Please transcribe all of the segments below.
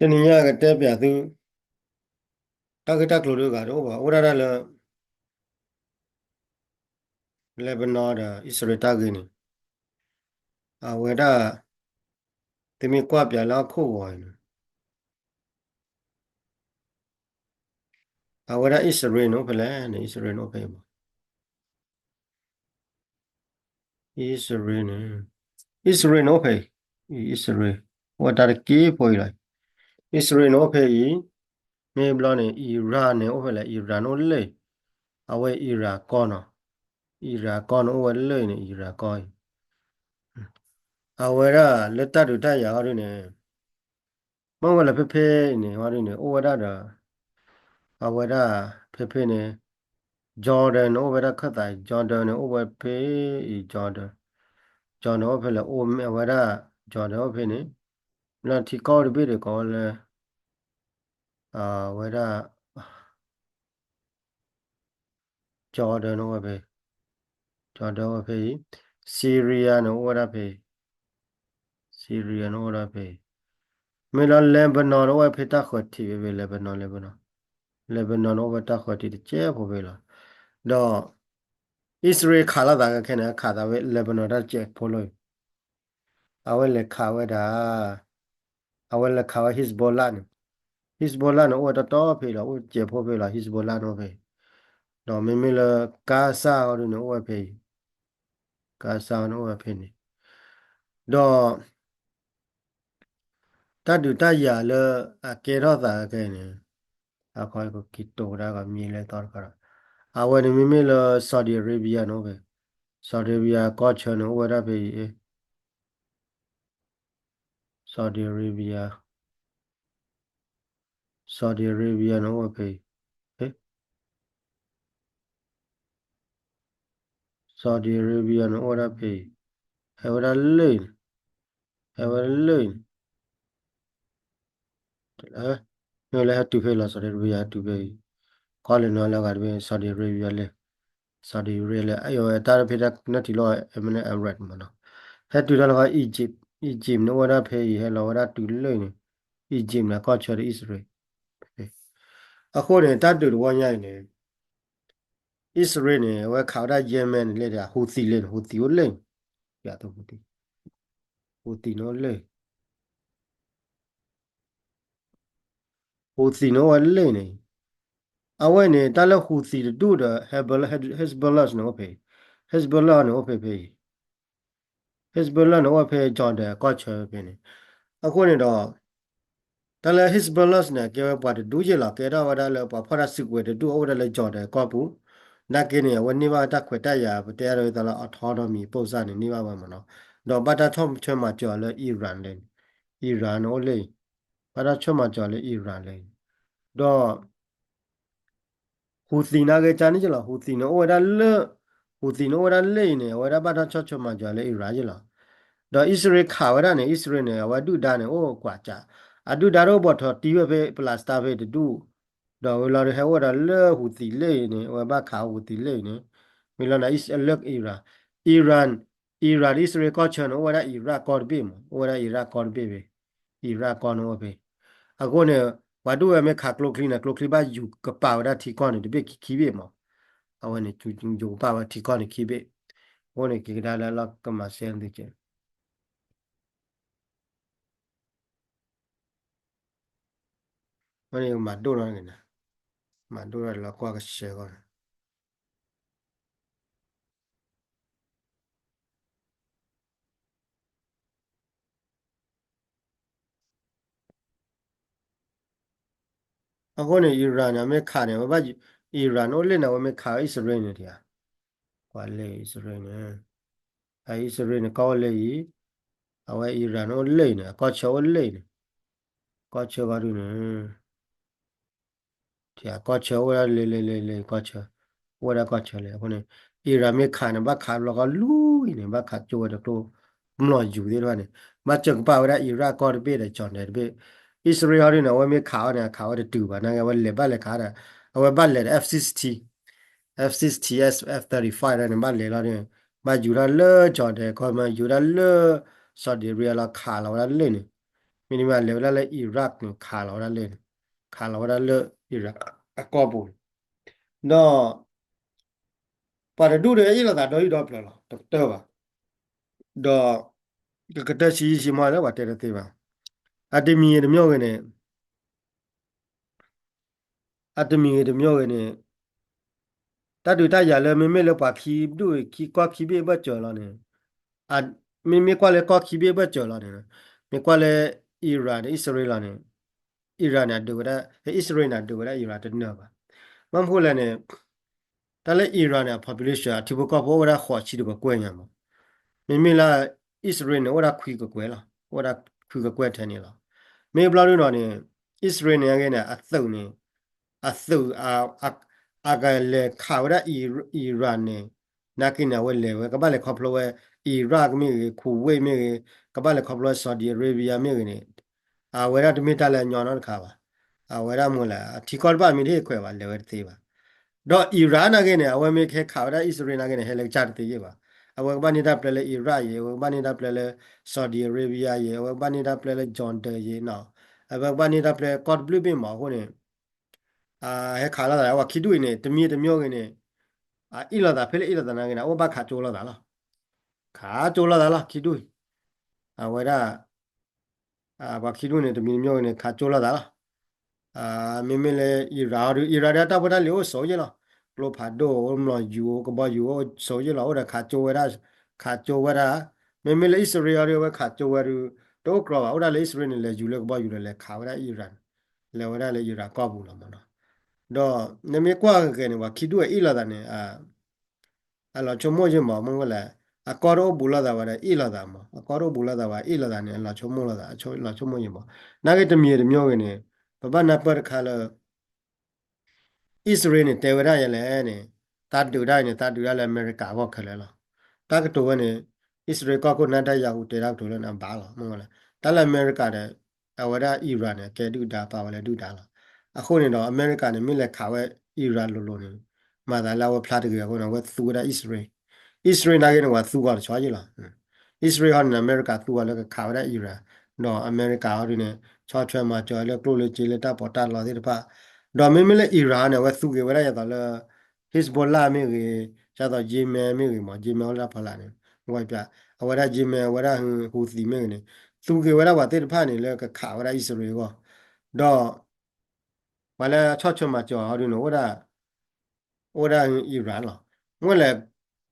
တနံၤညါကတဲပၠးသု တၢ်ဂ့ၢ်တၢ်ကျိၤဒုးဂၤတအိၣ်ဘၣ်, အိၣ်ဒၣ်တၢ်လၢ Lebanon ဒီး အံၣ်စရ့လးတၢ်ဂ့ၢ်န့ၣ်, အဝဲဒၣ် သုမ့ၢ်ကွၢ်ပၠးလၢဟီၣ်ခိၣ်ဂီၤအံၤန့ၣ် အဝဲဒၣ်အံၣ်စရ့လးန့ၣ် အိၣ်ဖဲလဲၣ်န့ၣ်, အံၣ်စရ့လးန့ၣ် အိၣ်ဖဲအံၤမး. အံၣ်စရ့လးန့ၣ်, အံၣ်စရ့လးန့ၣ် အိၣ်ဖဲအံၤ, အံၣ်စရ့လး အိၣ်ဝဲတၢ်တက့ၢ်ဖိအံၤလီၤ. အံၣ်စရ့လးန့ၣ် အိၣ်ဖဲအံၤ, မ့ၢ်ဘျီန့ၣ် Iran န့ၣ် အိၣ်ဖဲလဲၣ်, Iran န့ၣ် အိၣ်လၢအံၤ, အဝဲ Iran ကီၢ်နီၤ, Iran ကီၢ်န့ၣ် အိၣ်ဝဲလၢအံၤန့ၣ်, Iran ကီၢ်အံၤ အဝဲဒၣ်လၢတၢ်ဒုးတၢ်ယၤဟီဒုန့ၣ်, မ့ၢ်ဝဲလၢဖဲဖဲအံၤန့ၣ် ဟီဒုန့ၣ် အိၣ်ဝဲဒၣ်ဒီး အဝဲဒၣ်ဖဲဖဲန့ၣ် Jordan န့ၣ် အိၣ်ဝဲဒၣ်ခၢၣ်သး, Jordan န့ၣ် အိၣ်ဝဲဖဲအံၤ, Jordan, Jordan အိၣ်ဖဲလဲၣ်, အိၣ်မ့ၢ်အဝဲဒၣ် Jordan အိၣ်ဖဲန့ၣ်, လၢထံကီၢ်အိၣ်တဘ့ၣ်ဒီးကိးဝဲလၢ အဝဲဒၣ် Jordan န့ၣ်အိၣ်ဝဲဖဲ, Jordan အိၣ်ဝဲဖဲအံၤ, Syria န့ၣ် အိၣ်ဝဲဒၣ်ဖဲအံၤ, Syria န့ၣ် အိၣ်ဝဲဒၣ်ဖဲအံၤ, မ့ၢ်လီၤ Lebanon န့ၣ် အိၣ်ဝဲဖဲတၢ်ဃၢၤထံးဖဲဖဲ Lebanon, Lebanon, Lebanon န့ၣ် အိၣ်ဝဲတၢ်ဃၢၤထံးတစဲးဖိဖဲလီၤ. ဒီး အံၣ်စရ့လးခးလိာ်သးခဲန့ၣ် ခးသးဝဲ Lebanon တၢ်တစဲးဖိလီၤ. အဝဲလဲၤခးဝဲဒၣ် အဝဲလဲၤခးဝဲ Hezbollah န့ၣ်, Hezbollah န့ၣ် အိၣ်ဝဲတီတီဖဲအံၤလီၤ, အိၣ်တစဲးဖိဖဲအံၤလီၤ, Hezbollah န့ၣ် အိၣ်ဖဲအံၤ, ဒီးမ့မ့ၢ်လၢ Gaza ဟီဒုန့ၣ် အိၣ်ဝဲဖဲအံၤ, Gaza န့ၣ် အိၣ်ဝဲဖဲန့ၣ်, ဒီး တၢ်ဒုးတၢ်ယၤလၢအကဲထီၣ်သးခဲအံၤန့ၣ်, အခီကက့ၤတိၤဒၣ်ကမံၤလဲၣ်သီတခါဒီး, အဝဲန့ၣ်မ့မ့ၢ်လၢ Saudi Arabia န့ၣ် အိၣ်ဖဲ, Saudi Arabia ကီၢ်ဆၢန့ၣ် အိၣ်ဝဲဒၣ်ဖဲအံၤ, Saudi Arabia, Saudi Arabia န့ၣ် အိၣ်ဝဲဖဲအံၤ, Saudi Arabia န့ၣ် အိၣ်ဝဲဒၣ်ဖဲအံၤ, ဟဲဝဲဒၣ်လၢအံၤန့ၣ်, ဟဲဝဲဒၣ်လၢအံၤန့ၣ် မ့ၢ်လၢဟဲတုၤဖဲလီၤ Saudi Arabia ဟဲတုၤဖဲအံၤ, ကီၢ်လၢနီၤလၢအဂၤတဘ့ၣ် Saudi Arabia လဲၣ်, Saudi Arabia လဲၣ်, အဝဲတၢ်ဖဲတၢ်နၢ်ထံလီၤ Emirates Arab မးနီၤ, ဟဲတုၤတၢ်လၢ Egypt, Egypt န့ၣ် အိၣ်ဝဲဒၣ်ဖဲအံၤ, ဟဲလီၤဝဲဒၣ်တုၤလၢအံၤန့ၣ်, Egypt န့ၣ် ကီၢ်ဆၢဒီးအံၣ်စရ့လး, အဃိန့ၣ် တၢ်ဒုးတဝီညါအံၤန့ၣ် အံၣ်စရ့လးန့ၣ် အဝဲခးဝဲဒၣ် Yemen န့ၣ် လၢဒၣ် Houthi လၢန့ၣ်, Houthi အိၣ်လၢန့ၣ်, ယသိ Houthi, Houthi န့ၣ်အိၣ်လၢ Houthi န့ၣ်အိၣ်ဝဲလၢန့ၣ်, အဝဲန့ၣ် တၢ်လၢ Houthi တဒူၣ်ဒီး Hezbollah န့ၣ်အိၣ်ဖဲ, Hezbollah န့ၣ်အိၣ်ဖဲဖဲအံၤ, Hezbollah န့ၣ်အိၣ်ဝဲဖဲ Jordan ကီၢ်ဆၢဖဲန့ၣ်, အဃိန့ၣ်ဒီး တၢ်လၢ Hezbollah န့ၣ် ကဲဝဲပှၤတဒူၣ်ယဲၢ်လီၤ, ကဲထီၣ်ဝဲဒၣ်လၢပှၤဖီၣ်တၢ်စုကဝဲၤတဒူၣ် အိၣ်ဝဲဒၣ်လၢ Jordan ကီၢ်ပူၤ, နာ်က့န့ၣ် အဝဲန့ၢ်ဘၣ်တၢ်ခွဲးတၢ်ယာ် ပတဲအါဒၣ်ဝဲသးလၢ autonomy ပုံစံ န့ၣ် န့ၢ်ဘၣ်ဝဲမးနီၤ, ဒီးဘၣ်တၢ်ဆီၣ်ထွဲမၤစၢၤအီၤလၢ Iran လဲၣ်, Iran န့ၣ်အိၣ်လၢအံၤ, ဘၣ်တၢ်ဆီၣ်မၤစၢၤအီၤလၢ Iran လဲၣ်, ဒီး Houthi နာ်က့ကန့ၣ်ယဲၢ်လီၤ, Houthi န့ၣ်အိၣ်ဝဲဒၣ်လၢ, Houthi န့ၣ်အိၣ်ဝဲဒၣ်လၢအံၤန့ၣ် အဝဲဒၣ်ဘၣ်တၢ်ဆီၣ်ထွဲမၤစၢၤလၢ Iran ယဲၢ်လီၤ, ဒီးအံၣ်စရ့လးခးဝဲဒၣ်န့ၣ် အံၣ်စရ့လးန့ၣ် အဝဲဒုၣ်ဒါန့ၣ် အိၣ်ကွၢ်ကး, အဒုၣ်ဒါတအိၣ်ဘၣ်ထီၣ်တံၢ်ဝဲဖဲ Palestine ဖဲတဒူၣ်, ဒီးဝဲလီၤဒီးဟဲအိၣ်ဒီးလၢ Houthi လၢအံၤန့ၣ် အဝဲဘၣ်ခး Houthi လၢအံၤန့ၣ်, မ့ၢ်လီၤန့ၣ် လၢ Iran, Iran, Iran ဒီးအံၣ်စရ့လးကီၢ်ဆၢန့ၣ် အိၣ်ဝဲဒၣ် Iraq ကီၢ်တဘ့ၣ်မး, အိၣ်ဝဲဒၣ် Iraq ကီၢ်တဘ့ၣ်ဖဲ, Iraq ကီၢ်န့ၣ်အိၣ်ဖဲ, အဃိန့ၣ် ပှၤဒုၣ်ဝဲမ့ၢ်ခးကျိချံန့ၣ် ကျိချံဘၣ်ယူၤကပာ်ဝဲဒၣ်ထံကီၢ်န့ၣ်တဘ့ၣ်ခံခံဘ့ၣ်မး, အဝဲန့ၣ် ယူၤကပာ်ဝဲထံကီၢ်န့ၣ်ခံဘ့ၣ်, အဃိန့ၣ်က့ၤကဒါလၢလီၤကမၤစဲသုကဲး အဃိန့ၣ်မၤဒိၣ်ထီၣ်န့ၣ်, မၤဒိၣ်ထီၣ်လီၤကွၢ်ကဆှၢဃီန့ၣ် အဃိန့ၣ် Iran န့ၣ် အမ့ၢ်ခးန့ၣ် အဝဲဘၣ်, Iran အိၣ်လၢန့ၣ် အဝဲမ့ၢ်ခးဝဲအံၣ်စရ့လးန့ၣ်တယၤ, ကွၢ်လၢအံၣ်စရ့လးန့ၣ်, အအံၣ်စရ့လးန့ၣ် ကီၢ်အိၣ်လၢအံၤ, အဝဲ Iran အိၣ်လၢအံၤန့ၣ် အကီၢ်ဆၢအိၣ်လၢအံၤန့ၣ်, ကီၢ်ဆၢဘၣ်ဒုန့ၣ် ကီၢ်ဆၢအိၣ်ဝဲဒၣ်လၢလၢလၢလၢကီၢ်ဆၢ, အိၣ်ဝဲဒၣ်ကီၢ်ဆၢလၢအဃိန့ၣ်, Iran မ့ၢ်ခးန့ၣ် ဘၣ်ခးလီၤကီၢ်လူၤအံၤန့ၣ် ဘၣ်ခးကၠိဝဲတကျိ, မျီၢ်ယူၤသ့ၣ်တဖၣ်န့ၣ်, ဘၣ်စၢကပာ်ဝဲဒၣ် Iraq ကီၢ်တဘ့ၣ်ဒီး Jordan တဘ့ၣ်, အံၣ်စရ့လးဟီဒုန့ၣ် အဝဲမ့ၢ်ခးအီၤန့ၣ် အခးဝဲတတုၤဘၣ် နာ်က့ အဝဲလဲၤဘၣ်လဲၤခးဒီး, အဝဲဘၣ်လဲၤဒီး F sixteen, F sixteen, F thirty-five န့ၣ် ဘၣ်လဲၤလီၤန့ၣ်, ဘၣ်ယူၤတၢ်လၢ Jordan ကီၢ်မး ယူၤတၢ်လၢ Saudi Arabia လီၤခးလီၤဝဲဒၣ်လၢန့ၣ် မ့တမ့ၢ်လဲၤဝဲဒၣ်လၢ Iraq န့ၣ် ခးလီၤဝဲဒၣ်လၢန့ၣ်, ခးလီၤဝဲဒၣ်လၢ Iraq အကီၢ်ပူၤန့ၣ်, ဒီး ပှၤတဒူၣ်ဒီးအ့ၣ်လိာ်သးဒီးအံၤဒီဖျၢၣ်လီၤ, တကတၢၢ်ဘၣ်, ဒီး ကကတၢၢ်ဆံးဆံးမီၢ်လၢပှၤတဲတသ့ဘၣ်, အတမံၤဂ့ၤတမံၤဂ့ၤန့ၣ် အတမံၤဂ့ၤတမံၤဂ့ၤန့ၣ် တၢ်ဒုးတၢ်ယၤလၢမ့မ့ၢ်လၢပှၤခံဒူၣ် ခံကီၢ်ခံဘ့ၣ်ဘၢၣ်စၢၤလီၤန့ၣ်, မ့မ့ၢ်ကွၢ်လၢကီၢ်ခံဘ့ၣ်ဘၢၣ်စၢၤလီၤန့ၣ်, မ့ၢ်ကွၢ်လၢ Iran န့ၣ် အံၣ်စရ့လးလီၤန့ၣ်, Iran န့ၣ် အဒုးဝဲဒၣ် အံၣ်စရ့လးန့ၣ် အဒုးဝဲဒၣ် Iran တနၢၤဘၣ်. ဘၣ်မနုၤဃိလဲၣ်န့ၣ် တၢ်လၢ Iran န့ၣ် အ population အထံဖိကီၢ်ဖိအိၣ်ဝဲဒၣ်ဃိးဆံတကကွဲၢ်ညါမး, မ့မ့ၢ်လၢ အံၣ်စရ့လးန့ၣ် အိၣ်ဝဲဒၣ်ခွံကကွဲၢ်လီၤ, အိၣ်ဝဲဒၣ်ခွံကကွဲၢ်ထဲန့ၣ်လီၤ. မ့ၢ်ဘျီဒုနီၤန့ၣ် အံၣ်စရ့လးန့ၣ်အဂ့ၢ်န့ၣ် အသုးန့ၣ် အသုး အကလဲၤခးဝဲဒၣ် Iran န့ၣ် နာ်က့န့ၣ် အဝဲလဲၤဝဲ ကဘၣ်လဲၤခီဖျိဝဲ Iraq မ့ၢ်ဂ့ၤ, Kuwait မ့ၢ်ဂ့ၤ, ကဘၣ်လဲၤခီဖျိဝဲ Saudi Arabia မ့ၢ်ဂ့ၤန့ၣ်, အဝဲဒၣ်တမ့ၢ်တၢ်လၢအညီနီတခါဘၣ်. အဝဲဒၣ်မ့ၢ်လဲၣ် အထံကီၢ်တဖၣ်မ့ၢ်တဟ့ၣ်ခွဲးဘၣ် လဲၤဝဲတသ့ဘၣ်. ဒီး Iran နာ်က့န့ၣ် အဝဲမ့ၢ်ကဟဲခးဝဲဒၣ်အံၣ်စရ့လးနာ်က့န့ၣ် ဟဲလၢကစၢ်တသ့ယ့ၢ်ဘၣ်. အဝဲကဘၣ်န့ၢ်တၢ်ပျဲလၢ Iraq ယ့ၢ်, အဝဲကဘၣ်န့ၢ်တၢ်ပျဲလၢ Saudi Arabia ယ့ၢ်, အဝဲကဘၣ်န့ၢ်တၢ်ပျဲလၢ Jordan ယ့ၢ်နီၤ, အဝဲကဘၣ်န့ၢ်တၢ်ပျဲကီၢ်တဘျုးဘ့ၣ်မးအဃိန့ၣ် ဟဲခးလိာ်သး ပှၤခံဒူၣ်အံၤန့ၣ် တမံၤတမံၤဂ့ၤန့ၣ် အအ့ၣ်လိာ်သးဖဲလၢအ့ၣ်လိာ်သးနာ်က့န့ၣ် အအိၣ်ဘၣ်ခးကၠိလိာ်သးလီၤ. ခးကၠိလိာ်သးလီၤ ခံဒူၣ်အံၤ, အဝဲဒၣ် ပှၤခံဒူၣ်န့ၣ် တမံၤတမံၤဂ့ၤန့ၣ် ခးကၠိလိာ်သးလီၤ. မ့မ့ၢ်လၢ Iran ဒီး Iran ဒီးတၢ်ဖိတၢ်လံၤအိၣ်ဆိးယ့ၢ်လီၤ. ကျိဖးဒိၣ် အိၣ်မျိာ်ယူၤ အိၣ်ကဘီယူၤအိၣ်ဆိးယ့ၢ်လီၤ. အိၣ်ဒီးခးကၠိဝဲဒၣ်, ခးကၠိဝဲဒၣ်, မ့မ့ၢ်လၢအံၣ်စရ့လးဒီး အဝဲခးကၠိဝဲဒီး တအိၣ်ကြီဘၣ်. အိၣ်ဒၣ်လၢအံၣ်စရ့လးန့ၣ် လဲၤယူၤလၢကဘီယူၤဒီးလဲၤခးဝဲဒၣ် Iran, လဲၤဝဲဒၣ်လၢ Iran ကီၢ်ပူၤလီၤမးနီၤ. ဒီးနမ့ၢ်ကွၢ်က့ၤန့ၣ် ပှၤခံဒူၣ်အအ့ၣ်လိာ်သးန့ၣ် အလီၤဆိကမိၣ်ယ့ၢ်မး မ့ၢ်ဝဲလဲၣ်, အကီၢ်တအိၣ်ဘူးလိာ်သးဘၣ်ဒီးအ့ၣ်လိာ်သးမး, အကီၢ်တအိၣ်ဘူးလိာ်သးဘၣ်အ့ၣ်လိာ်သးန့ၣ် အလီၤဆိကမိၣ်လိာ်သး, လီၤဆိကမိၣ်ယ့ၢ်မး. နာ်က့တမံၤတမံၤဂ့ၤန့ၣ် ပဘၣ်နၢ်ပၢၢ်တခါလၢ အံၣ်စရ့လးန့ၣ် တဲဝဲဒၣ်ယဲလဲၣ်န့ၣ်, တၢ်ဒုးတၢ်အံၤန့ၣ် တၢ်ဒုးတၢ်လၢအမဲရကၤအဂီၢ်ခဲလၢာ်လီၤ. တၢ်ကတိၤဝဲန့ၣ် အံၣ်စရ့လးကီၢ်ခိၣ် Netanyahu တဲတၢ်ကတိၤလၢန့ၣ် အဘၣ်လီၤ. မ့ၢ်ဝဲလဲၣ်, တၢ်လၢအမဲရကၤဒီး အဝဲဒၣ် Iran န့ၣ် အကဲဒုၣ်ဒါ ပာ်ဝဲလၢဒုၣ်ဒါလီၤ. အဃိန့ၣ်ဒီး အမဲရကၤန့ၣ် မ့ၢ်လဲၤခးဝဲ Iran လိၤလိၤန့ၣ် မၤသးလၢအဝဲဖျါတဂ့ၤအဃိန့ၣ် အဝဲသူဝဲဒၣ်အံၣ်စရ့လး, အံၣ်စရ့လးနာ်က့န့ၣ် ပှၤသူဂီၤတဆီယ့ၢ်လီၤ. အံၣ်စရ့လးဟီန့ၣ် အမဲရကၤသူဂီၤလၢကခးဝဲဒၣ် Iran, ဒီးအမဲရကၤဟီဒုန့ၣ် ဆီၣ်ထွဲမၤစၢၤလၢကျိၣ်လၢစ့လၢတၢ်ပီးတၢ်လီသ့ၣ်တဖၣ်, ဒီးမ့မ့ၢ်လၢ Iran န့ၣ် အဝဲသူက့ၤဝဲဒၣ်ဒ်သိးလၢ Hezbollah မ့ၢ်ဂ့ၤ, ဒ်သိး Yemen မ့ၢ်ဂ့ၤမး, Yemen အိၣ်လၢတၢ်ဖီလာ်န့ၣ်, ဝဲပျး, အဝဲဒၣ် Yemen အဝဲဒၣ် Houthi မ့ၢ်ဂ့ၤန့ၣ်, သူက့ၤဝဲဒၣ်ပှၤသ့ၣ်တဖၣ်န့ၣ် လၢကခးဝဲဒၣ်အံၣ်စရ့လးအဂီၢ်, ဒီး ပှၤလၢဆီၣ်ထွဲမၤစၢၤအီၤဒုန့ၣ် အိၣ်ဒၣ် အိၣ်ဒၣ် Iran လီၤ. မ့ၢ်လဲၣ်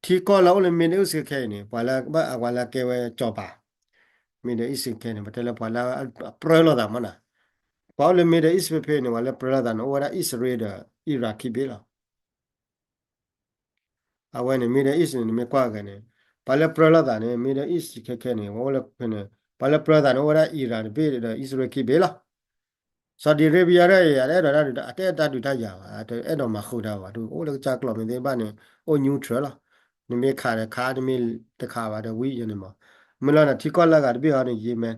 ထံကီၢ်လၢအိၣ်လၢ Middle East ခဲအံၤန့ၣ် ပှၤလၢ ပှၤလၢကဲဝဲကၠီၤပၤ Middle East ခဲအံၤန့ၣ် ပတဲလၢပှၤလၢပြၢလိာ်သးမးနီၤ, ပှၤအိၣ်လၢ Middle East ဖဲဖဲန့ၣ် ပှၤလၢပြၢလိာ်သးန့ၣ် အိၣ်ဝဲဒၣ်အံၣ်စရ့လးဒီး Iran ခံဘ့ၣ်လီၤ. အဝဲန့ၣ် Middle East န့ၣ် နမ့ၢ်ကွၢ်က့ၤန့ၣ် ပှၤလၢပြၢလိာ်သးန့ၣ် Middle East ခဲခဲန့ၣ် ပှၤအိၣ်လၢဖဲန့ၣ် ပှၤလၢပြၢလိာ်သးန့ၣ် အိၣ်ဝဲဒၣ် Iran တဘ့ၣ်ဒီး အံၣ်စရ့လးခံဘ့ၣ်လီၤ. Saudi Arabia ဒီး အတအဲၣ်ဒိးတၢ်ဒုး အတအဲၣ်ဒိးတၢ်ယၤဘၣ်, အတအဲၣ်ဒိးမၤဃုာ်တၢ်ဘၣ်, အိၣ်လၢကစၢ်ကျိာ်မ့ၢ်သ့ဘၣ်န့ၣ် အိၣ် neutral လီၤ. နမ့ၢ်ခးဒီးခး နမ့ၢ်တခးဘၣ်ဒီးဝံၤယဲန့ၣ်မး. မ့ၢ်လီၤန့ၣ် ထံကီၢ်လၢအဂၤတဘ့ၣ်အီၤန့ၣ် Yemen,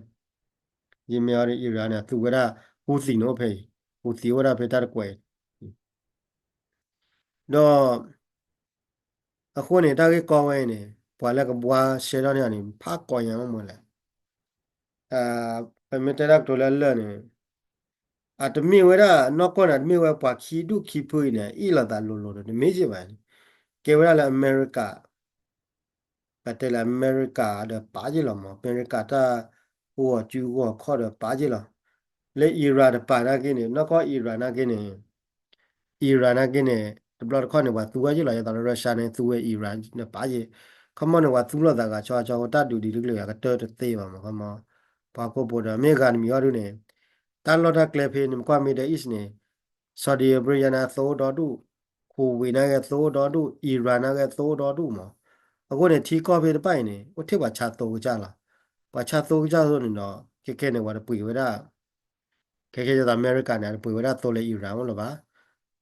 Yemen အီၤဒီး Iran န့ၣ် သူဝဲဒၣ် Houthi န့ၣ်အိၣ်ဖဲအံၤ, Houthi အိၣ်ဝဲဒၣ်ဖဲတၢ်တကွဲးအံၤ ဒီး အဃိန့ၣ် တၢ်ဂ့ၢ်ကီဝဲအံၤန့ၣ် ပှၤလၢကဘှါရှဲထီၣ်န့ၢ်အီၤန့ၣ် ဖးကီညါမ့ၢ်မ့ၢ်လဲၣ်. ပမ့ၢ်တဲတၢ်ကတိၤလၢလၢာ်န့ၣ် အတမ့ၢ်ဝဲဒၣ် နီၢ်ကီၢ်န့ၣ် တမ့ၢ်ဝဲပှၤခံဒူၣ်ခံဖုအံၤန့ၣ် အ့ၣ်လိာ်သးလိၤလိၤဒီး တမ့ၢ်က့ဘၣ်န့ၣ် ကဲဝဲဒၣ်လၢအမဲရကၤ ပတဲလၢအမဲရကၤဒီးပာ်က့လီၤမး, အမဲရကၤတၢ်ဟူးဂီၤစုဂီၤခီၣ်ဒီးပာ်က့လီၤ. လၢ Iran တပာ်နာ်က့န့ၣ် နီၢ်ကီၢ် Iran နာ်က့န့ၣ် Iran နာ်က့န့ၣ် တဘျီတခီၣ်န့ၣ် ပှၤသူဝဲက့လီၤ, ယသးလၢ Russia န့ၣ် သူဝဲ Iran န့ၣ်ပာ်က့, ခီမီန့ၣ် ပှၤသူလိာ်သးဂၤဆီဆီ တၢ်ဒုးဒ်တကလုာ်အကတၢၢ်တသ့ဘၣ်မး, ခီမီ ပှၤကိးပူၤဒီး မ့ၢ်ဂၤတမံၤအီၤဒုန့ၣ် တၢ်လီၢ်တၢ်ကျဲဖဲန့ၣ် မ့ၢ်ကွၢ် Middle East န့ၣ် Saudi Arabia န့ၣ် အသိဒီဒူၣ်, Kuwait နာ်က့သိဒီဒူၣ်, Iran နာ်က့သိဒီဒူၣ်မး. အဃိန့ၣ် ထံကီၢ်ဖဲတဖၣ်အံၤန့ၣ် အိၣ်ထဲပှၤဆါသိကစၢ်လီၤ. ပှၤဆါသိကစၢ်သိန့ၣ်ဒီး ခဲခဲန့ၣ် ပှၤတပှ့ၤဝဲဒၣ် ခဲခဲယသး အမဲရကၤန့ၣ် တပှ့ၤဝဲဒၣ်သိလၢ Iran အိၣ်လၢၤဘၣ်.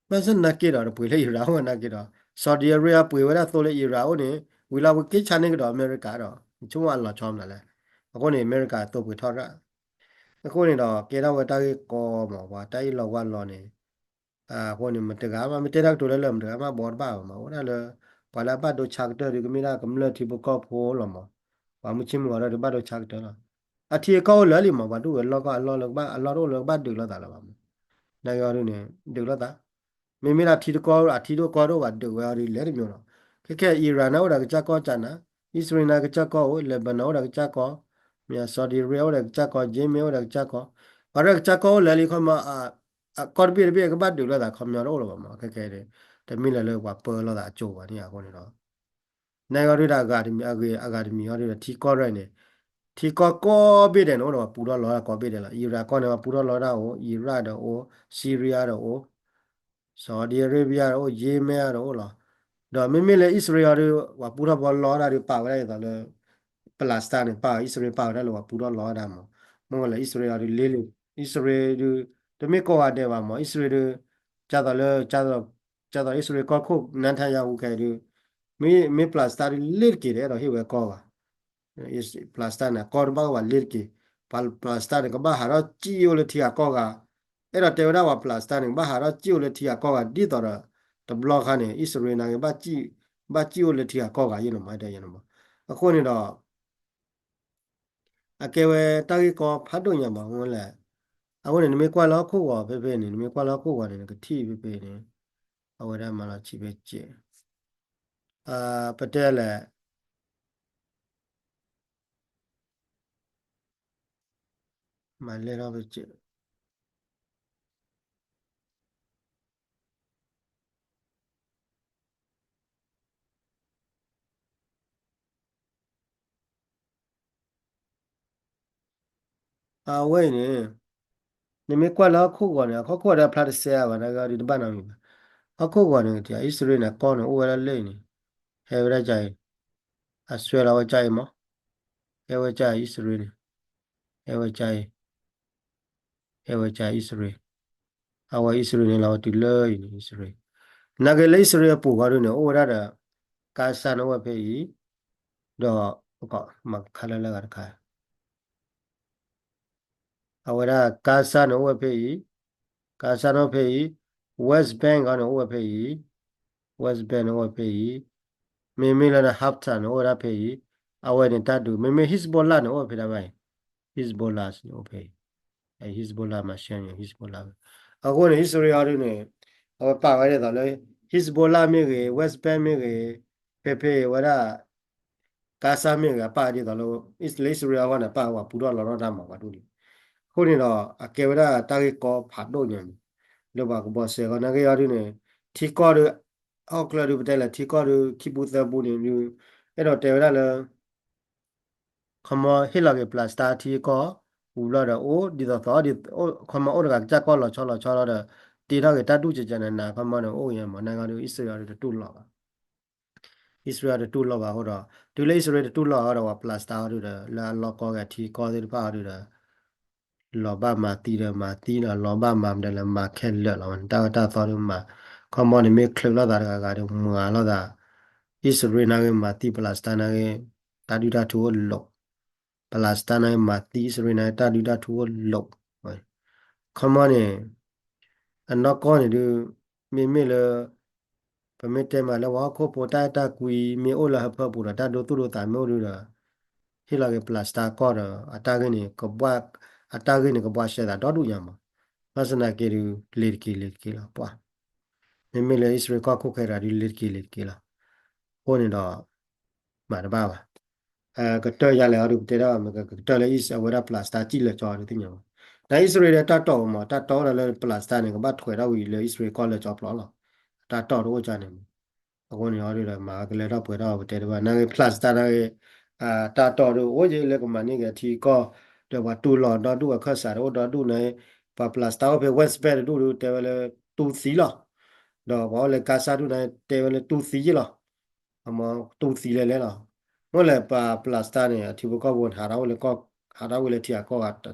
ဘၣ်ဆၣ်နာ်က့ဒီး တပှ့ၤလၢ Iran အိၣ်နာ်က့ဒီး Saudi Arabia ပှ့ၤဝဲဒၣ်သိလၢ Iran အိၣ်န့ၣ် ဝံၤလီၤဝံၤက့ၤဆါန့ၢ်ကဒီးအမဲရကၤဒီး ဆိကမိၣ်အလီၤဆီမနုၤလဲၣ်. အဃိန့ၣ် အမဲရကၤသိပှ့ၤထီၣ်ရၣ်. အဃိန့ၣ်ဒီး ကဲထီၣ်ဝဲတၢ်ဂ့ၢ်ကီမး ပှၤတၢ်အ့ၣ်လိာ်ဝါလိာ်န့ၣ် အဃိန့ၣ် မတဂၤမး မ့ၢ်တဲတၢ်ကတိၤလၢလၢာ် မတဂၤမးဘီတဘၣ်ဘၣ်မး အိၣ်ဒၣ်လၢ ပှၤလၢအဘၣ်ဒိဆါကတၢၢ်ဒုး ကမ့ၢ်ဒၣ်ကမျၢၢ်ထံဖိကီၢ်ဖိလီၤမး. ပှၤမုၢ်ဆ့ၣ်မုၢ်ဂီၤဒီး တဘၣ်ဒိဆါကတၢၢ်လီၤ. အထံအကီၢ်အိၣ်လၢာ်လံမး, ပှၤဒူၣ်ဝဲလီၢ်ကီၢ်အလီၢ်လၢကဘၣ်, အလီၢ်တအိၣ်လၢကဘၣ်ဒုးလိာ်သးလၢၤဘၣ်မး. နာ်က့အီၤဒုးန့ၣ် ဒုးလိာ်သး, မ့မ့ၢ်လၢအထံတကီၢ်, အထံတကီၢ်တအိၣ်ဘၣ်ဒုးဝဲအီၤဒုးလဲၤတမံၤလီၤ. ခဲခဲအံၤ Iran န့ၣ်အိၣ်ဒီးကစၢ်ကီၢ်ကၠးနၤ, အံၣ်စရ့လးန့ၣ်ကစၢ်ကီၢ်အိၣ်, Lebanon အိၣ်ဒီးကစၢ်ကီၢ်, မ့ၢ် Saudi Arabia အိၣ်ဒီးကစၢ်ကီၢ်, Yemen အိၣ်ဒီးကစၢ်ကီၢ်, ပှၤဒီးကစၢ်ကီၢ်အိၣ်လၢာ်လံခီမး, အကီၢ်တဘ့ၣ်တဘ့ၣ်ကဘၣ်ဒုးလိာ်သးခီပညီတအိၣ်လၢၤဘၣ်မး, ခဲခဲအံၤ တမ့ၢ်လၢၤလၢပှၤပၢလိာ်သးအကၠိဘၣ်န့ၣ်အဃိန့ၣ်ဒီး နာ်က့အီၤဒုးဒီးအဂၤတမံၤ, အဂၤတမံၤအီၤဒုးဒီး ထံကီၢ်ရဲၣ်န့ၣ်, ထံကီၢ်ကိးဘ့ၣ်ဒဲးန့ၣ် အိၣ်ဒီးပှၤပူထီၣ်လီၤဝဲဒၣ်ကိးဘ့ၣ်ဒဲးလီၤ. Iran ကီၢ်န့ၣ် ပှၤပူထီၣ်လီၤဝဲဒၣ်အိၣ်, Iraq ဒီးအိၣ်, Syria ဒီးအိၣ်, Saudi Arabia ဒီးအိၣ်, Yemen ဒီးအိၣ်လီၤ. ဒီးမ့မ့ၢ်လၢအံၣ်စရ့လးအီၤဒုး ပှၤပူထီၣ်ပှၤလီၤဝဲဒၣ်ဒုး ပာ်ဝဲဒၣ်ဒ်သိးလၢ Palestine န့ၣ် ပာ်အံၣ်စရ့လးပာ်ဝဲဒၣ်လၢပှၤပူထီၣ်လီၤဝဲဒၣ်မး, မ့ၢ်ဝဲလၢအံၣ်စရ့လးအီၤဒုးလ့လ့, အံၣ်စရ့လးဒုး တမ့ၢ်ကိးဂၤဒဲးဘၣ်မး, အံၣ်စရ့လးဒုး ကၢ်သိးလၢ ကၢ်သိးအံၣ်စရ့လးကီၢ်ခိၣ် Netanyahu ခဲအံၤဒုး မ့ၢ် မ့ၢ် Palestine ဒုးလ့တက့ၤဒီး အဲၣ်ဒိးဟ့ၣ်ဝဲကီၢ်ဘၣ်. Palestine န့ၣ် အကီၢ်တဘၣ်အိၣ်ဘၣ်လ့တက့ၤ, Palestine န့ၣ် ကဘၣ်ဟးထီၣ်စံၣ်အိၣ်လၢထံဂၤကီၢ်ဂၤ, အဲၣ်ဒိးတဲဝဲဒၣ်ပှၤ Palestine န့ၣ် ကဘၣ်ဟးထီၣ်စံၣ်အိၣ်လၢထံဂၤကီၢ်ဂၤ ဒ်သိးဒီး တဘျီခါန့ၣ် အံၣ်စရ့လးန့ၣ် ဘၣ်စံၣ်အိၣ်လၢထံဂၤကီၢ်ဂၤယဲၢ်န့ၣ်မး, တဲယဲၢ်န့ၣ်မး. အဃိန့ၣ်ဒီး အကဲဝဲတၢ်ဂ့ၢ်ကီဖးဒိၣ်ညါမး, အဃိန့ၣ် အဃိန့ၣ် နမ့ၢ်ကွၢ်လၢဟီၣ်ခိၣ်ဂီၤဖဲဖဲန့ၣ်, နမ့ၢ်ကွၢ်လၢဟီၣ်ခိၣ်ဂီၤန့ၣ် နကထံၣ်ဖဲဖဲန့ၣ်, အဝဲဒၣ်မၤလီၤဆံးဖဲစဲး, ပတဲလဲၣ် မၤလဲၢ်ထီၣ်ဖဲစဲး အဝဲအံၤန့ၣ် နမ့ၢ်ကွၢ်လၢဟီၣ်ခိၣ်ဂီၤန့ၣ် ဟီၣ်ခိၣ်ဂီၤဒီးဖျါတစဲးအါဘၣ်, နာ်က့အီၤဒုးတဘၣ်နီတမံၤဘၣ်. ဟီၣ်ခိၣ်ဂီၤန့ၣ် အံၣ်စရ့လးန့ၣ် ကီၢ်န့ၣ်အိၣ်ဝဲဒၣ်လၢအံၤန့ၣ်, ဟဲဝဲဒၣ်ကအံၤ, အစွဲလီၤဝဲကအံၤမး, ဟဲဝဲကအံၤ အံၣ်စရ့လးန့ၣ်, ဟဲဝဲကအံၤ ဟဲဝဲကအံၣ်စရ့လး, အဝဲအံၣ်စရ့လးန့ၣ် လီၤဝဲတုၤလၢအံၤန့ၣ် အံၣ်စရ့လး, နာ်က့လၢအံၣ်စရ့လးအပူၤဃီဒုးန့ၣ် အိၣ်ဝဲဒၣ်ဒီး Gaza န့ၣ်အိၣ်ဝဲဖဲအံၤ, ဒီး မၤခါလၢလၢဂၤတခါ အဝဲဒၣ် Gaza န့ၣ်အိၣ်ဝဲဖဲအံၤ, Gaza န့ၣ်အိၣ်ဖဲအံၤ, West Bank ဃီန့ၣ်အိၣ်ဝဲဖဲအံၤ, West Bank န့ၣ်အိၣ်ဝဲဖဲအံၤ, မ့မ့ၢ်လၢ Haftar န့ၣ်အိၣ်ဝဲဒၣ်ဖဲအံၤ, အဝဲန့ၣ်တၢ်ဒုး, မ့မ့ၢ် Hezbollah န့ၣ်အိၣ်ဝဲဖဲဒၣ်ဘၣ်အံၤ, Hezbollah န့ၣ်အိၣ်ဖဲအံၤ, Hezbollah မၤရှဲန့ၣ် Hezbollah အဃိန့ၣ် အံၣ်စရ့လးအီၤဒုးန့ၣ် အဝဲပာ်ဝဲဒ်သိးလၢ Hezbollah မ့ၢ်ဂ့ၤ, West Bank မ့ၢ်ဂ့ၤ, ဖဲဖဲဝဲဒၣ် Gaza မ့ၢ်ဂ့ၤ အပာ်ဒ်သိးလၢ လၢအံၣ်စရ့လးအဂီၢ်န့ၣ် ပာ်ဝဲပှၤပူထီၣ်လီၤထီၣ်တၢ်မၤပှၤဒိၣ်န့ၣ်, အဃိန့ၣ်ဒီး အကဲဝဲဒၣ်တၢ်ဂ့ၢ်ကီဖးဒိၣ်ညါန့ၣ် လၢပှၤကဘီစဲးဂီၢ် နာ်က့အီၤဒုးန့ၣ် ထံကီၢ်ဒုး ဟီၣ်ကျၢၢ်ဒုး ပတဲလၢထံကီၢ်ဒုး ခံပူသၢပူန့ၣ်ဒုး အဲၣ်ဒိးတဲဝဲဒၣ်လၢ ခီမီဟ့ၣ်လီၤက့ၤ Palestine ထံကီၢ် ဝံၤဘျီဒီး အိၣ်ဒ်သိးသိး ခီမီအိၣ်တဂၤကစၢ်ကီၢ်လီၤဆီလီၤဆီလီၤဒီး တ့ထီၣ်က့ၤတၢ်ဒူၣ်ကကနနၤ ခီမီန့ၣ် အိၣ်ယဲမး နာ်က့အီၤဒုး အံၣ်စရ့လးအီၤဒုးတတူၢ်လိာ်ဘၣ် အံၣ်စရ့လးတတူၢ်လိာ်ဘၣ်အဃိဒီး တုၤလၢအံၣ်စရ့လးတတူၢ်လိာ်အဃိဒီး ပှၤ Palestine အီၤဒုးဒီး လၢအလီၢ်ကီၢ်ဂ့ၤထံကီၢ်သ့ၣ်တဖၣ်အီၤဒုးဒီး လီၤဘၣ်မၤသံဒီးမၤသံလီၤ လီၤဘၣ်မၤမနုၤလဲၣ်မၤခဲလၢာ်လီၤ တၢ်အၢတၢ်သီဒုးမၤ ခီမီန့ၣ်မ့ၢ်ချုးလိာ်သးတဂၤဂၤဒီးမၤလိာ်သး အံၣ်စရ့လးနာ်က့မၤသံ Palestine နာ်က့ တၢ်ဒုၣ်တၢ်ထူအိၣ်လိာ် Palestine နာ်က့မၤသံ အံၣ်စရ့လးနာ်က့ တၢ်ဒုၣ်တၢ်ထူအိၣ်လိာ် ခီမီန့ၣ် အနီၢ်ကီၢ်န့ၣ်ဒုး မ့မ့ၢ်လၢ ပမ့ၢ်တဲမးလၢပှၤဟီၣ်ခိၣ်ဖိတၢ်အဲၣ်တၢ်ကွံမ့ၢ်အိၣ်လၢဟၢဖၢပူၤဒီး တၢ်ဒိသူၣ်ဒိသးမ့ၢ်အိၣ်ဒုးဒီး ဟ့ၣ်လီၤက့ၤ Palestine ကီၢ်ဒီး အတၢ်ဂ့ၢ်န့ၣ် ကဘှါ အတၢ်ဂ့ၢ်န့ၣ် ကဘှါရှဲသးဒီဒူၣ်ညါမး ဘၣ်ဆၣ်သနာ်က့ဒုး လ့ၤတက့ၤလ့ၤတက့ၤလီၤ ပှၤ မ့မ့ၢ်လၢအံၣ်စရ့လးကီၢ်ခိၣ်ခဲတဂၤဒုး လ့ၤတက့ၤလ့ၤတက့ၤလီၤ အဃိန့ၣ်ဒီး မၤတဘၣ်ဘၣ် ကတၢၢ်ယၤလဲၣ်အီၤဒုး ပတဲဒၣ် ကတၢၢ်လၢအံၣ်စရ့လး အဝဲဒၣ် Palestine စံၣ်လၢာ်ကၠီဒုးသ့ၣ်ညါဘၣ် တၢ်အံၣ်စရ့လးတၢ်တီၢ်မး တၢ်တီၢ်အိၣ်ဒီးလၢ Palestine န့ၣ် ကဘၣ်ထွဲးထီၣ်ဝံၤလၢအံၣ်စရ့လးကီၢ်လၢာ်ကၠီဖျိးလီၤ တၢ်တီၢ်တအိၣ်ကၢန့ၣ်မး အဃိန့ၣ်အီၤဒုးဒီး မၤဝဲကလဲၤထီၣ်ပှဲၤထီၣ်ပတဲတဘၣ် နာ်က့ Palestine နာ်က့ တၢ်တီၢ်ဒုးအိၣ်ယဲလၢကမၤန့ၢ်က့ၤထံကီၢ် ဒီးပှၤတူၢ်လိာ်ဒီဒူၣ်အခၢၣ်စးတအိၣ်ဒီဒူၣ်န့ၣ် ပှၤ Palestine အိၣ်ဖဲ West Bank တဒူၣ်ဒုး တဲဝဲလၢတူၢ်သံလီၤ ဒီးပှၤအိၣ်လၢ Gaza ဒူၣ်န့ၣ် တဲဝဲလၢတူၢ်သံယ့ၣ်လီၤ အမ့ၢ်တူၢ်သံလဲၣ်လဲၣ်လီၤ မ့ၢ်လဲၣ်ပှၤ Palestine န့ၣ် အထံဖိကီၢ်ဖိန့ၣ် ဟးထီၣ်ဝဲလၢကီၢ် ဟးထီၣ်ဝဲလၢထံဂၤကီၢ်ဂၤ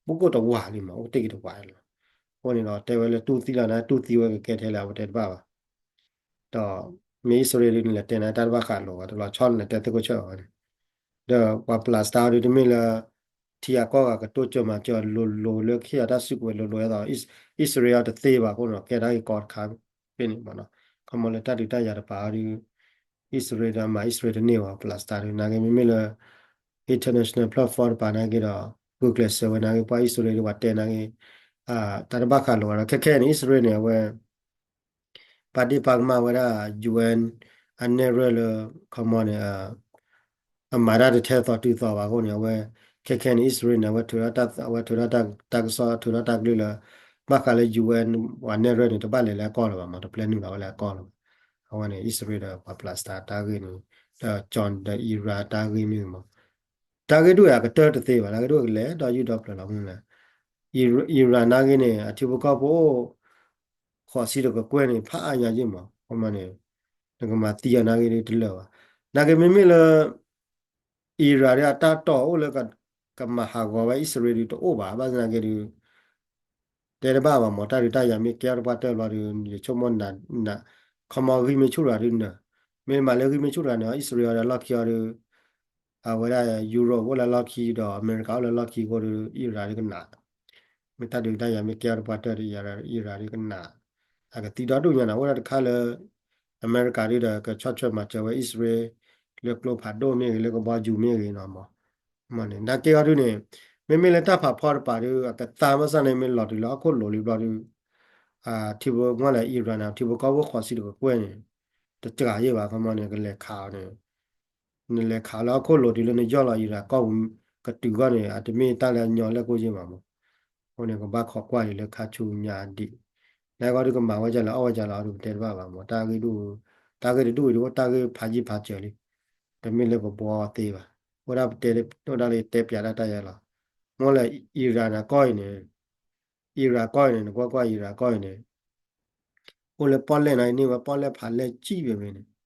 ဘူးကအိၣ်တဝးလံမး အိၣ်တ့ၢ်က့ၤတဝးလီၤ အဃိန့ၣ်ဒီး တဲဝဲလၢတူၢ်သံလီၤန့ၣ် တူၢ်သံဝဲကကဲထဲလဲၣ် အဝဲတဲတဘၣ်ဘၣ် ဒီး မ့ၢ်အံၣ်စရ့လးဒုးန့ၣ် လဲၤတဲန့ၣ် တၢ်တဘၣ်ဃးလိာ်ဘၣ် တလီၤဆီန့ၣ် လဲၤတဲသကိးဆၢအီၤန့ၣ် ဒီးပှၤ Palestine ဒုးတမ့ၢ်လၢ ထံဂၤကီၢ်ဂၤကတိၤစၢၤမၤစၢၤလိၤလိၤလၢခံဂၤတၢ်စုကဝဲၤလိၤလိၤဒ်သိး အံၣ်စရ့လးအီၤတသ့ဘၣ်အဃိန့ၣ်ဒီး ကဲတၢ်ဂ့ၢ်ကီတခါဖဲန့ၣ်မးနီၤ ခီမီလၢတၢ်ဒုးတၢ်ယၤတပၤအီၤဒုး အံၣ်စရ့လးဒီးမၤအံၣ်စရ့လးတန့ၢ်ဘၣ် Palestine ဒုး နာ်က့မ့မ့ၢ်လၢ international platform တပၤနာ်က့ဒီး ဂုာ်ကျဲးစၢးဝဲနာ်က့ ပှၤအံၣ်စရ့လးဒ်ပှၤတဲနာ်က့ တၢ်တဘၣ်ဃးလိာ်ဘၣ်ဒီး ခဲခဲအံၤန့ၣ် အံၣ်စရ့လးန့ၣ် အဝဲ ပာ်ဒ့ၣ်ပာ်ကမၣ်ဝဲဒၣ် ယူအၣ်အၣ် အနဲၣ်ရွဲၣ်လၢ ခီမီန့ၣ် အမၤတၢ်တထဲသိးတုၤသိးဘၣ်အဃိန့ၣ် အဝဲ ခဲခဲန့ၣ် အံၣ်စရ့လးန့ၣ် အဝဲထုးထီၣ်တၢ် အဝဲထုးထီၣ်တၢ်ကစီၣ် ထုးထီၣ်တၢ်ကလုၢ်လၢ ဘၣ်ဃးလၢ ယူအၣ်အၣ် ပှၤနဲၣ်ရွဲၣ်န့ၣ် တဘၣ်လဲၤလၢအကီၢ်လၢၤဘၣ်မး တပျဲနုာ်လီၤဝဲလၢအကီၢ်လၢၤဘၣ်. အဝဲန့ၣ် အံၣ်စရ့လးဒီးပှၤ Palestine တၢ်ဂ့ၢ်န့ၣ် ဒီးကၠီၣ်ဒီးအံရၣ်တၢ်ဂ့ၢ်မ့ၢ်ဂ့ၤမး တၢ်ဂ့ၢ်ဒိၣ်အံၤအကတၢၢ်တသ့ဘၣ် တၢ်ဂ့ၢ်ဒိၣ်ကလဲၤဒီးယူၢ်ဒီဖျၢၣ်လီၤမ့ၢ်လဲၣ်. အံရၣ်နာ်က့န့ၣ် အထံဖိကီၢ်ဖိအိၣ် ဃိးဆံတကကွဲၢ်န့ၣ် ဖးအါညါယ့ၢ်မး ခီမီန့ၣ် နကမၤသံအီၤနာ်က့ဒုးတလၢာ်ဘၣ်. နာ်က့မ့မ့ၢ်လၢ အံရၣ်ဒုးအတၢ်တီၢ်အိၣ်လၢ ကမၤဟးဂီၤဝဲအံၣ်စရ့လးဒုးတအိၣ်ဘၣ် ဘၣ်ဆၣ်သနာ်က့ဒုး တဲတဘၣ်ဘၣ်မး တၢ်ဒုးတၢ်ယၤမ့ၢ်ကဲအီၤတပှၢ်တၢၢ်ဘျီဒုး ယဆိကမိၣ်နး ခီမီဂံၢ်မ့ၢ်ဆူၣ်တဂၤဒုးနၢၤ မ့ၢ်မးလၢဂံၢ်မ့ၢ်ဆူၣ်တဂၤန့ၣ် အံၣ်စရ့လးဒီးလီၢ်ခံအီၤဒုး အဝဲဒၣ် Europe အိၣ်လၢလီၢ်ခံဒီး အမဲရကၤအိၣ်လၢလီၢ်ခံအဃိဒီး အံရၣ်ဒုးကနး မ့ၢ်တၢ်ဒုးတၢ်ယၤမ့ၢ်ကဲအီၤတပှၢ်တၢၢ်ဒီး အံရၣ်ဒုးကနး အကသံဒီဒူၣ်ညါန့ၣ် အိၣ်ဒၣ်တခါလၢ အမဲရကၤဒုးဒီးကဆီၣ်ထွဲမၤစၢၤဝဲအံၣ်စရ့လး လၢကျိဖးဒိၣ်မ့ၢ်ဂ့ၤ လၢကဘီယူၤမ့ၢ်ဂ့ၤနီၤမး မ့ၢ်န့ၣ် နာ်က့အီၤဒုးန့ၣ် မ့မ့ၢ်လၢတၢ်ဖးဖီတပၤဒုး အကသါဘၣ်ဆၣ်န့ၣ် မ့ၢ်လီၤတုၤလၢဟီၣ်ခိၣ်လိၤလံဘျီဒုး ထံဖိကီၢ်ဖိလၢအံရၣ်န့ၣ် ထံဖိကီၢ်ဖိဃိးဆံတကကွဲၢ်န့ၣ် တစှၤယ့ၢ်ဘၣ် ခီမီန့ၣ် ကလဲၤခးအီၤန့ၣ် နလဲၤခးလၢဟီၣ်ခိၣ်လိၤတုၤလၢနယီၢ်လီၤအံရၣ်ကီၢ်ပူၤ ကတုၤဂီၢ်န့ၣ် အတမ့ၢ်တၢ်လၢအညီလၢကိၣ်ယ့ၢ်ဘၣ်မး အဃိန့ၣ် ကဘၣ်ခိးကွၢ်ဒံးလၢခါဆူညါဒံး နကီၢ်ဒုးကမၤဝဲဒ်လဲၣ် အီၣ်ဝဲဒ်လဲၣ်အီၤဒုးပတဲတဘၣ်ဘၣ်မး တၢ်ဂ့ၢ်ဒုး တၢ်ဂ့ၢ်တဒူၣ်အံၤဒုး အိၣ်တၢ်ဂ့ၢ်ဖးယံၤဖးစၢၤလံ တမ့ၢ်လၢပဘှီသ့ဘၣ် အိၣ်ဒၣ်ပတဲ အိၣ်ဒၣ်လၢတဲပၠးဒၣ်တၢ်ယဲလီၤ မ့ၢ်လၢအံရၣ်န့ၣ်ကီၢ်အံၤန့ၣ် အံရၣ်ကီၢ်အံၤန့ၣ် နကွၢ်ကွၢ်အံရၣ်ကီၢ်အံၤန့ၣ် အိၣ်လၢပီၣ်လဲၣ်န့ၣ် န့ၢ်ဝဲပီၣ်လဲၣ်ဖးလဲၢ်ကံၣ်ဘ့ၣ်ဘ့ၣ်န့ၣ်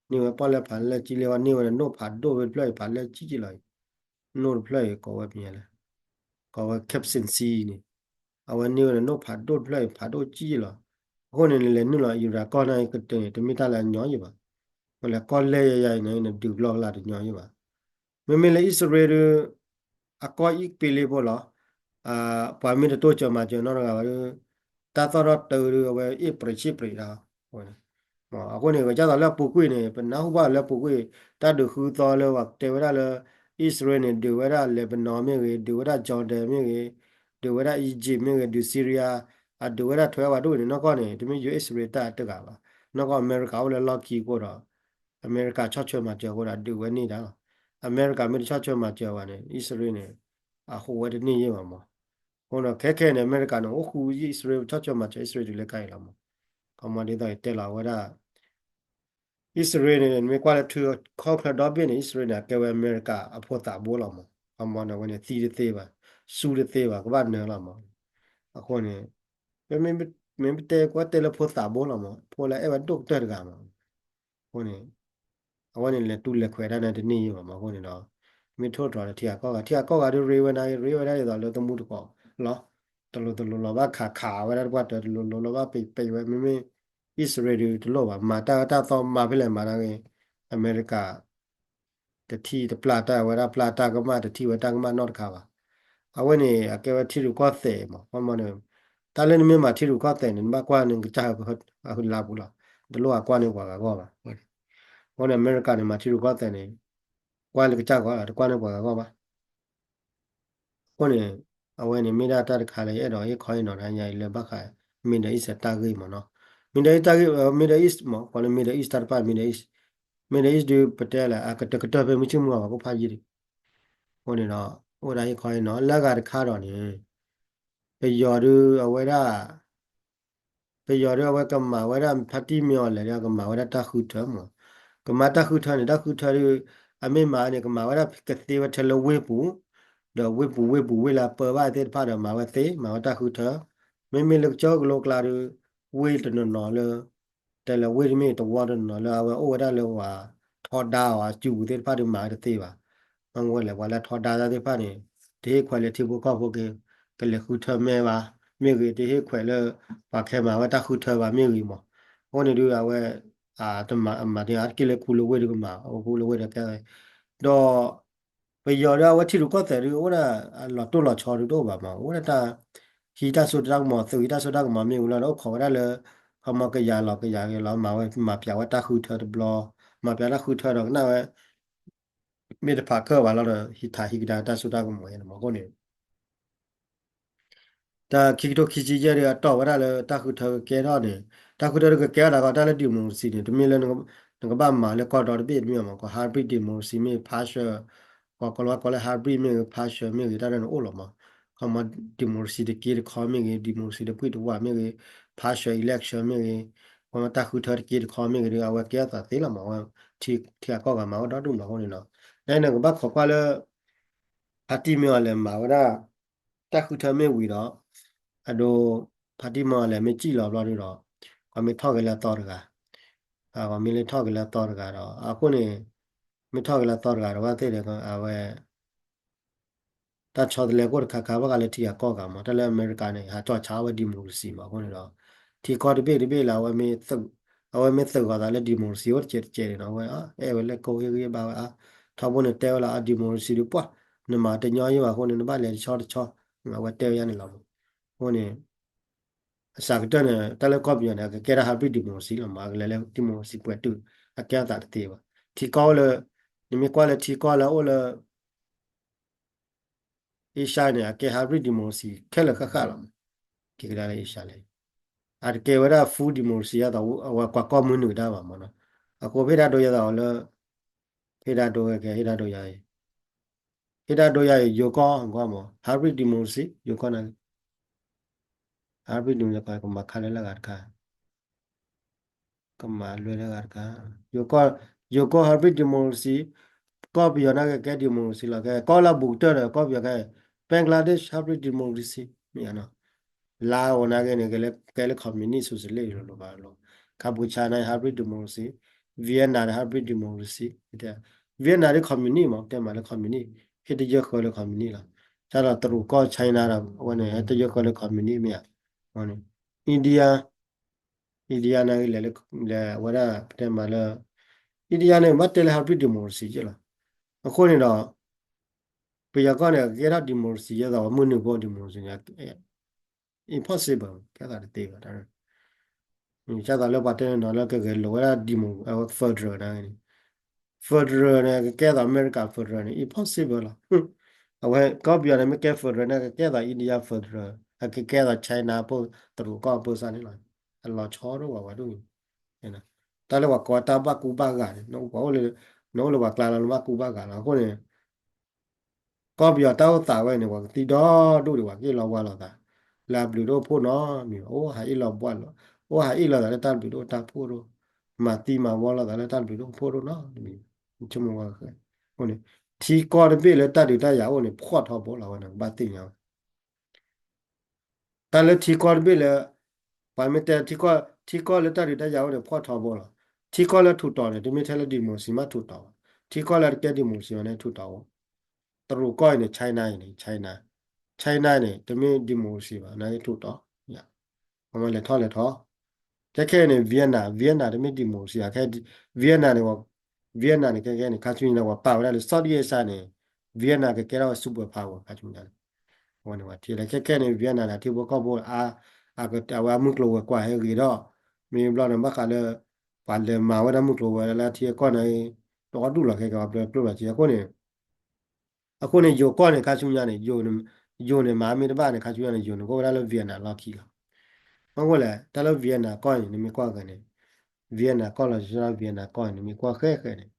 န့ၢ်ဝဲပီၣ်လဲၣ်ဖးလဲၢ်ကံၣ်လံဝဲ န့ၢ်ဝဲဒၣ်နိၣ်ဖးဒိၣ်ဖဲတဖျၢၣ်အံၤဖးလဲၢ်ကံၣ်လံလီၤအံၤ နိၣ်တဖျၢၣ်အံၤကိးဝဲဖဲလဲၣ် ကိးဝဲ Capsaicin န့ၣ် အဝဲန့ၢ်ဝဲဒၣ်နိၣ်ဖးဒိၣ်တဖျၢၣ်အံၤဖးဒိၣ်ကံၣ်လံလီၤ အဃိန့ၣ် နလဲၤနုာ်လီၤအံရၣ်ကီၢ်န့ၣ်ကတၢၢ်န့ၣ် တမ့ၢ်တၢ်လၢအညီယ့ၢ်ဘၣ် မ့ၢ်လၢကီၢ်လဲၢ်ယၤယၤအံၤန့ၣ် နဒုးဘျီကလၢ်တညီယ့ၢ်ဘၣ် မ့မ့ၢ်လၢအံၣ်စရ့လးဒုး အကီၢ်အံၣ်ပ့လ့ဖိလီၤ ပှၤမ့ၢ်တတိစၢၤမၤစၢၤနီတဂၤဘၣ်ဒုး တၢ်သီၣ်ထီၣ်တၢ်ဒုးအဝဲအ့ၣ်ပြံးဆံးပြံးတၢ် အဃိန့ၣ် ကစၢ်သိးလၢအပူၤကွံာ်န့ၣ် ပနၢ်ဟူဘၣ်လၢအပူၤကွံာ် တၢ်ဒုးဃုသီလၢပှၤတဲဝဲဒၣ်လၢ အံၣ်စရ့လးန့ၣ် ဒုးဝဲဒၣ် Lebanon မ့ၢ်ဂ့ၤ ဒုးဝဲဒၣ် Jordan မ့ၢ်ဂ့ၤ ဒုးဝဲဒၣ် Egypt မ့ၢ်ဂ့ၤ ဒုး Syria အဒုးဝဲဒၣ်ထွဲဝဲဒိၣ်န့ၣ် နီၢ်ကီၢ်န့ၣ် တမ့ၢ် ယူၢ် အံၣ်စရ့လးတၢ်တဂၤဘၣ် နီၢ်ကီၢ်အမဲရကၤအိၣ်လၢလီၢ်ခံအဃိဒီး အမဲရကၤဆီၣ်ထွဲမၤစၢၤအဃိဒီး ဒုးဝဲန့ၢ်တၢ်လီၤ အမဲရကၤမ့ၢ်တဆီၣ်ထွဲမၤစၢၤဘၣ်န့ၣ် အံၣ်စရ့လးန့ၣ် အဟူးဝဲတန့ၢ်ယ့ၢ်ဘၣ်မး အဃိဒီးခဲခဲန့ၣ် အမဲရကၤန့ၣ် အိၣ်ဃူအံၣ်စရ့လး ဆီၣ်ထွဲမၤစၢၤအံၣ်စရ့လးတုၤလၢခဲအံၤလီၤမး ခီမီဒ်သိးယတဲလီၤဝဲဒၣ် အံၣ်စရ့လးန့ၣ် နမ့ၢ်ကွၢ်လၢထံခီၣ်ချၢဒီဘ့ၣ်န့ၣ် အံၣ်စရ့လးန့ၣ် အကဲဝဲအမဲရကၤအဖိသးဘိလီၤမး ခီမီန့ၣ် အဝဲန့ၣ်သံတသ့ဘၣ် စူတသ့ဘၣ် ကဘၣ်နၢၤလီၤမး အဃိန့ၣ် မ့မ့ၢ်ပတဲကွၢ်တဲလၢဖိသးဘိလီၤမး ဖိလၢအဲၣ်ဝဲဒိၣ်ကတၢၢ်တဂၤမး အဃိန့ၣ် အဝဲန့ၣ်လဲၤတူၢ်လဲၤခွဲးတၢ်န့ၣ်တန့ၢ်ယ့ၢ်ဘၣ်မး အဃိန့ၣ်ဒီး မ့ၢ်ထိၣ်တြီၤလၢထံဂၤကီၢ်ဂၤ ထံဂၤကီၢ်ဂၤဒုးရ့ဝဲဒၣ် ရ့ဝဲဒၣ်ဒ်သိးလၢသမူတကိးလီၤ တလိၤတလိၤလီၤဘၣ်ခးခးဝဲဒၣ်တပှၢ်တၢၢ် တလိၤလိၤလီၤဘၣ်ပံးပံးဝဲ မ့မ့ၢ် အံၣ်စရ့လးဒုးတလိၣ်ဘၣ် မၤတၢ်ဝဲတၢ်သီမၤဖဲလဲၣ်မၤနာ်က့ အမဲရကၤ တထံၣ်တပျၢ်တၢ်ဝဲဒၣ်ပျၢ်တၢ်ကမၣ် တထံၣ်ဝဲတၢ်ကမၣ်နီတခါဘၣ်. အဝဲန့ၣ် အကဲဝဲထံရူၢ်ကီၢ်သဲးမး ခီမီန့ၣ် တၢ်လၢနမ့ၢ်မၤထံရူၢ်ကီၢ်သဲးန့ၣ် နဘၣ်ကွၢ်န့ၣ်ကစၢ်ဟၢဖၢဟၢလါပူၤလီၤ. တလိၣ်အကွၢ်န့ၢ်ပှၤဂၤဂီၢ်ဘၣ်. အဃိန့ၣ် အမဲရကၤန့ၣ် မၤထံရူၢ်ကီၢ်သဲးန့ၣ် ကွၢ်လၢကစၢ်ဂီၢ်လီၤ တကွၢ်န့ၢ်ပှၤဂၤဂီၢ်ဘၣ်. အဃိန့ၣ် အဝဲန့ၣ်မ့ၢ်ဒၣ်တၢ်တခါလၢ ယအဲၣ်ဒိးဟ့ၣ်ခီဟ့ၣ်နီၤတၢ်ညါအံၤလၢဘၣ်ဃး Middle East တၢ်ဂ့ၢ်မးနီၤ. Middle East တၢ်ဂ့ၢ် Middle East မး ပှၤလၢ Middle East တၢ်တဖၣ် Middle East, Middle East ဒုးပတဲလၢ အကတကတၢၢ်ဖဲမုၢ်ဆ့ၣ်မုၢ်ဂီၤဘၣ် ကိးဖးယံာ်ဒံး. အဃိန့ၣ်ဒီး အိၣ်ဒၣ်ဟ့ၣ်ခီဟ့ၣ်နီၤ လၢအဂၤတခါဒီးန့ၣ် ပယီၤဒုးအဝဲဒၣ် ပယီၤဒုးအဝဲကမၤဝဲဒၣ် ဖါတံၢ်မ့ၢ်အီၤလဲၣ်ဒီး ကမၤဝဲဒၣ်တၢ်ဃုထၢမး. ကမၤတၢ်ဃုထၢန့ၣ် တၢ်ဃုထၢဒုး အမ့ၢ်မၤန့ၣ် ကမၤဝဲဒၣ်ကသ့ဝဲထဲလၢဝ့ၢ်ပူၤ, ဒီးဝ့ၢ်ပူၤဝ့ၢ်ပူၤဝ့ၢ်လၢအပၢဘၣ်သ့ၣ်တဖၣ်ဒီးမၤဝဲသ့ မၤဝဲတၢ်ဃုထၢ. မ့မ့ၢ်လၢကစၢၢ်ကလိကျါဒုး ဝ့ၢ်တနီၤနီၤလၢ တဲလၢဝ့ၢ်တမ့ၢ်တဝီတနီၤနီၤလၢအဝဲအိၣ်ဝဲဒၣ်လၢပှၤထီဒါအီၤအစုပူၤသ့ၣ်တဖၣ်ဒုးမၤဝဲတသ့ဘၣ်. မ့ၢ်ဝဲလဲၣ် ပှၤလၢထီဒါတၢ်သ့ၣ်တဖၣ်န့ၣ် တဟ့ၣ်ခွဲးလၢထံဖိကီၢ်ဖိက ကလဲၤဃုထၢမဲဘၣ် မ့ၢ်ဂ့ၤ တဟ့ၣ်ခွဲးလၢ ပှၤခဲမၤဝဲတၢ်ဃုထၢဘၣ်မ့ၢ်ဂ့ၤမး. အဃိန့ၣ်ဒုးအဝဲ တမၤအမၤန့ၣ် အါတက့ၢ်လၢခူလၢဝ့ၢ်ဒုးကမၤ ခူလၢဝ့ၢ်ဒီးကဲ ဒီး ပယီၤဒုးအဝဲထံရူၢ်ကီၢ်သဲးဒုး အိၣ်ဒၣ်လီၤတိၢ်လီၤဆီဒုးတအိၣ်ဘၣ်မး အိၣ်ဒၣ်တၢ် ဟံးတၢ်စိတၢ်ကမီၤ သုးဟံးတၢ်စိတၢ်ကမီၤမ့ၢ်ဝံၤလီၤဒီး အိၣ်ခိးဝဲဒၣ်လၢ ခီမီကယၤလီၤကယၤဂ့ၤလီၤ မၤဝဲ မၤပၠးဝဲတၢ်ဃုထၢတဘျီ မၤပၠးတၢ်ဃုထၢဒီးကနၣ်ဝဲ မ့ၢ်တဖးကၢၣ်ဘၣ်လီၤဒီး ဟံးထးဟံးကဒါတၢ်စိတၢ်ကမီၤအံၤန့ၣ်မး အဃိန့ၣ် တၢ်ခံကထိခံဆံယဲၢ်ဒီး အတီၢ်ဝဲဒၣ်လၢတၢ်ဃုထၢကကဲထီၣ်န့ၣ် တၢ်ဃုထၢတကကဲထီၣ်ဒၣ်ကီး တၢ်လၢ democracy န့ၣ် တမ့ၢ်လၢ နကဘၣ်မၤလၢကီၢ်ဒီတဘ့ၣ်တမ့ၢ်မး ကီး hybrid democracy မ့ၢ် partial ပှၤကိးလီၤဝဲကိးလၢ hybrid မ့ၢ်ဂ့ၤ partial မ့ၢ်ဂ့ၤ တၢ်ဒ်န့ၣ်အိၣ်လီၤမး ခီမး democracy တက့တခီမ့ၢ်ဂ့ၤ democracy တပှံၢ်တဝးမ့ၢ်ဂ့ၤ partial election မ့ၢ်ဂ့ၤ ခီမးတၢ်ဃုထၢတက့တခီမ့ၢ်ဂ့ၤဒီး အဝဲကဲအသးသ့လီၤမး အဝဲ ထံဂၤကီၢ်ဂၤမၤဝဲဒီဒူၣ်မးအဃိန့ၣ်လီၤ လၢနကဘၣ်ခိးကွၢ်လၢ ဖါတံၢ်မ့ၢ်အီၤလဲၤမၤဝဲဒၣ် တၢ်ဃုထၢမ့ၢ်ဝံၤဒီး အဒိ ဖါတံၢ်မ့ၢ်အီၤလဲၤမ့ၢ်စံၣ်လီၤဘျီဒုဒီး ပှၤမ့ၢ်ထီၣ်က့ၤလၢအသီတဂၤ ပှၤမ့ၢ်လၢထီၣ်က့ၤလၢအသီတဂၤဒီး အဃိန့ၣ် မ့ၢ်ထီၣ်က့ၤလၢအသီတဂၤဒီး ဘၣ်သ့ၣ်ဒီး အဝဲ တၢ်ဆီတလဲကအိၣ်တခါခါ ဘၣ်ဃးလၢထံဂၤကီၢ်ဂၤမး တၢ်လၢအမဲရကၤန့ၣ် ဟးကၠီၣ်ဆါဝဲ democracy မး အဃိန့ၣ်ဒီး ထံကီၢ်တဘ့ၣ်တဘ့ၣ်လၢအဝဲမ့ၢ် အဝဲမ့ၢ်သုးဂီၤသးလၢ democracy အိၣ်တကဲးတကဲးန့ၣ်ဒီး အဝဲအဲၣ်ဝဲလၢကိးဂ့ၢ်ဂ့ၢ်ဘၣ်ဝဲအါ ထီဘိန့ၣ်တဲဝဲလၢအ democracy ဒီးပှၢ် နမၤတညီယံၤဘၣ်အဃိန့ၣ် နဘၣ်လဲၤတဆီတဆီ အဝဲတဲဝဲယါန့ၣ်လီၤမး အဃိန့ၣ် အစှၤကတၢၢ်န့ၣ် တၢ်လၢကီၢ်ပယီၤန့ၣ် အကကဲထီၣ် hybrid democracy လီၤမး အကလဲၤလၢ democracy ပှဲၤတုာ် အကဲအသးတသ့ဘၣ် ထံကီၢ်အိၣ်လၢ နမ့ၢ်ကွၢ်လၢထံကီၢ်လၢအအိၣ်လၢ Asia န့ၣ် အကဲ hybrid democracy ခဲလၢာ်ဃၣ်ဃၣ်လီၤမး က့ၤကဒါလၢ Asia လဲၣ် အတကဲဝဲဒၣ် full democracy အသး အဝဲကွၢ်ကီၢ်မုၢ်နုာ်ကဒါဘၣ်မးနီၤ အဃိဖဲဒၣ်ဒိယဲသးအီၤလၢ ဖဲဒၣ်ဒိဝဲကဲ ဟ့ၣ်ဒၣ်ဒိယၤအံၤ ဟ့ၣ်ဒၣ်ဒိယၤအံၤ ယိၤကီၢ်ဂီၢ်မး hybrid democracy ယိၤကီၢ်န့ၣ် hybrid democracy ကမၤခါလၢလၢဂၤတခါ ကမၤလွဲလၢဂၤတခါ ယိၤကီၢ် ယိၤကီၢ် hybrid democracy ကီၢ်ပယီၤန့ၣ်ကကဲ democracy လီၤ ကဲကီၢ်လၢအဘူးကတၢၢ်ဒီး ကီၢ်ပယီၤကဲ Bangladesh hybrid democracy မ့ၢ်ဧါနီၤ လါအိၤန့ၣ်ကဲန့ၣ် ကဲလၢ communist socialist လိၤလိၤဘၣ်လိၤ Cambodia န့ၣ် hybrid democracy Vietnam န့ၣ် hybrid democracy Vietnam ဒ် communist မး တဲမးလၢ communist ဟ့ၣ်တယၢၢ်ဃၢလၢ communist လီၤ ကၢ်ဒီးတရူးကီၢ် China ဒီး အဝဲန့ၣ် ဟဲတယၢၢ်ဃၢလၢ communist မ့ၢ်ဧါ India India န့ၣ်လဲၤလၢ လဲၤဝဲဒၣ် ပတဲမးလၢ India န့ၣ် ဘၣ်တဲလၢ hybrid democracy ယဲၢ်လီၤ အဃိန့ၣ်ဒီး ပယီၤကီၢ်န့ၣ် ကကဲထီၣ် democracy ယဲၢ်သိး မုၢ်နုာ်ဖိ democracy န့ၣ် impossible ကဲသးတသ့ဘၣ် ကဲသးလၢပှၤတဲန့ၣ်ဒီး လၢကဂဲၤလိာ်ဝဲဒၣ် demo federal န့ၣ် federal န့ၣ် ကကဲသိး America federal န့ၣ် impossible လီၤ အဝဲကီၢ်ပယီၤန့ၣ် မ့ၢ်ကဲ federal န့ၣ် ကကဲသိး India federal အကကဲသိး China ဖိ တရူးကီၢ်ဖိစၢ်န့ၣ်လီၤ အလီၤဆီဒိၣ်ဝဲဝဲဒၣ် တၢ်လၢပှၤကိးတၢ်ဘၣ်ကူဘၣ်ဂာ်န့ၣ် နအိၣ်လၢပှၤကျါလီၤ နဘၣ်ကူဘၣ်ဂာ်လီၤ အဃိန့ၣ် ကီၢ်ပယီၤတၢ်အိၣ်သးဝဲန့ၣ် ပှၤကသံဒီဒူၣ်ဒံး ပှၤကအ့ၣ်လိာ်ဝါလိာ်သး လၢအဘျုးတအိၣ်ဖှိၣ်နီတမံၤဘၣ် အိၣ်ဟးအ့ၣ်လိာ်ဘှါလိာ် အိၣ်ဟးအ့ၣ်လိာ်သးလၢတၢ်ဘျုးတအိၣ်တၢ်ဖှိၣ်တအိၣ် မၤသံမၤဝီလိာ်သးလၢတၢ်ဘျုးတအိၣ်ဖှိၣ်တအိၣ်နီတမံၤ ဆိကမိၣ်ဝဲ အဃိန့ၣ် ထံကီၢ်တဘ့ၣ်လၢတၢ်ဒုးတၢ်ယၤအိၣ်န့ၣ် ဖှီၣ်ထီဘိလီၤဝဲန့ၣ် ကဘၣ်သ့ၣ်ညါဝဲ တၢ်လၢထံကီၢ်တဘ့ၣ်လၢ ပှၤမ့ၢ်တဲထံကီၢ် ထံကီၢ်လၢတၢ်ဒုးတၢ်ယၤအိၣ်န့ၣ် ဖှီၣ်ထီဘိလီၤ. ထံကီၢ်လၢထူးတီၤန့ၣ် တမ့ၢ်ထဲလၢ democracy မးထူးတီၤဘၣ်. ထံကီၢ်လၢတကဲ democracy ဘၣ်န့ၣ် ထူးတီၤဘၣ်. တရူးကီၢ်အံၤန့ၣ် China အံၤန့ၣ် China, China န့ၣ် တမ့ၢ် democracy ဘၣ် နာ်က့ထူးတီၤ အမ့ၢ်လဲၤထီၣ်လဲၤထီၣ် ခဲခဲအံၤန့ၣ် Vietnam, Vietnam တမ့ၢ် democracy ဘၣ် ခဲ Vietnam န့ၣ် Vietnam န့ၣ် ခဲခဲန့ၣ် ခါဆူညါန့ၣ် ပှၤပာ်ဝဲဒၣ်လၢ Southeast Asia န့ၣ် Vietnam ကကဲထီၣ်ဝဲ superpower ခါဆူညါန့ၣ် အဝဲန့ၣ် ပှၤထံၣ်လၢခဲခဲန့ၣ် Vietnam န့ၣ် ထံဖိကီၢ်ဖိအါ အဝဲအမုၢ်ကျိၤဝဲၤကွာ်ဟဲဂ့ၤဒီး မ့ၢ်ဘျီန့ၣ် ဘၣ်ဃးလၢ ပှၤလဲၤမၤဝဲဒၣ်မုၢ်ကျိၤဝဲၤလၢထံအကီၢ်န့ၣ် တအီၣ်ဒူၣ်လီၤခဲကဲ ပှၤပျဲပျိလီၤက့ အဃိန့ၣ် အဃိန့ၣ် ယိၤကီၢ်န့ၣ် ခါဆူညါန့ၣ် ယိၤန့ၣ်မၤမ့ၢ်တဘၣ်န့ၣ် ခါဆူညါန့ၣ် ယိၤန့ၣ် ကအိၣ်ဝဲဒၣ်လၢ Vietnam လီၢ်ခံလီၤ. မ့ၢ်ဝဲလဲၣ် တၢ်လၢ Vietnam ကီၢ်န့ၣ် နမ့ၢ်ကွၢ်ဃဲန့ၣ် Vietnam ကီၢ်လီၤ Vietnam ကီၢ်န့ၣ် နမ့ၢ်ကွၢ်ဃဲဃဲန့ၣ်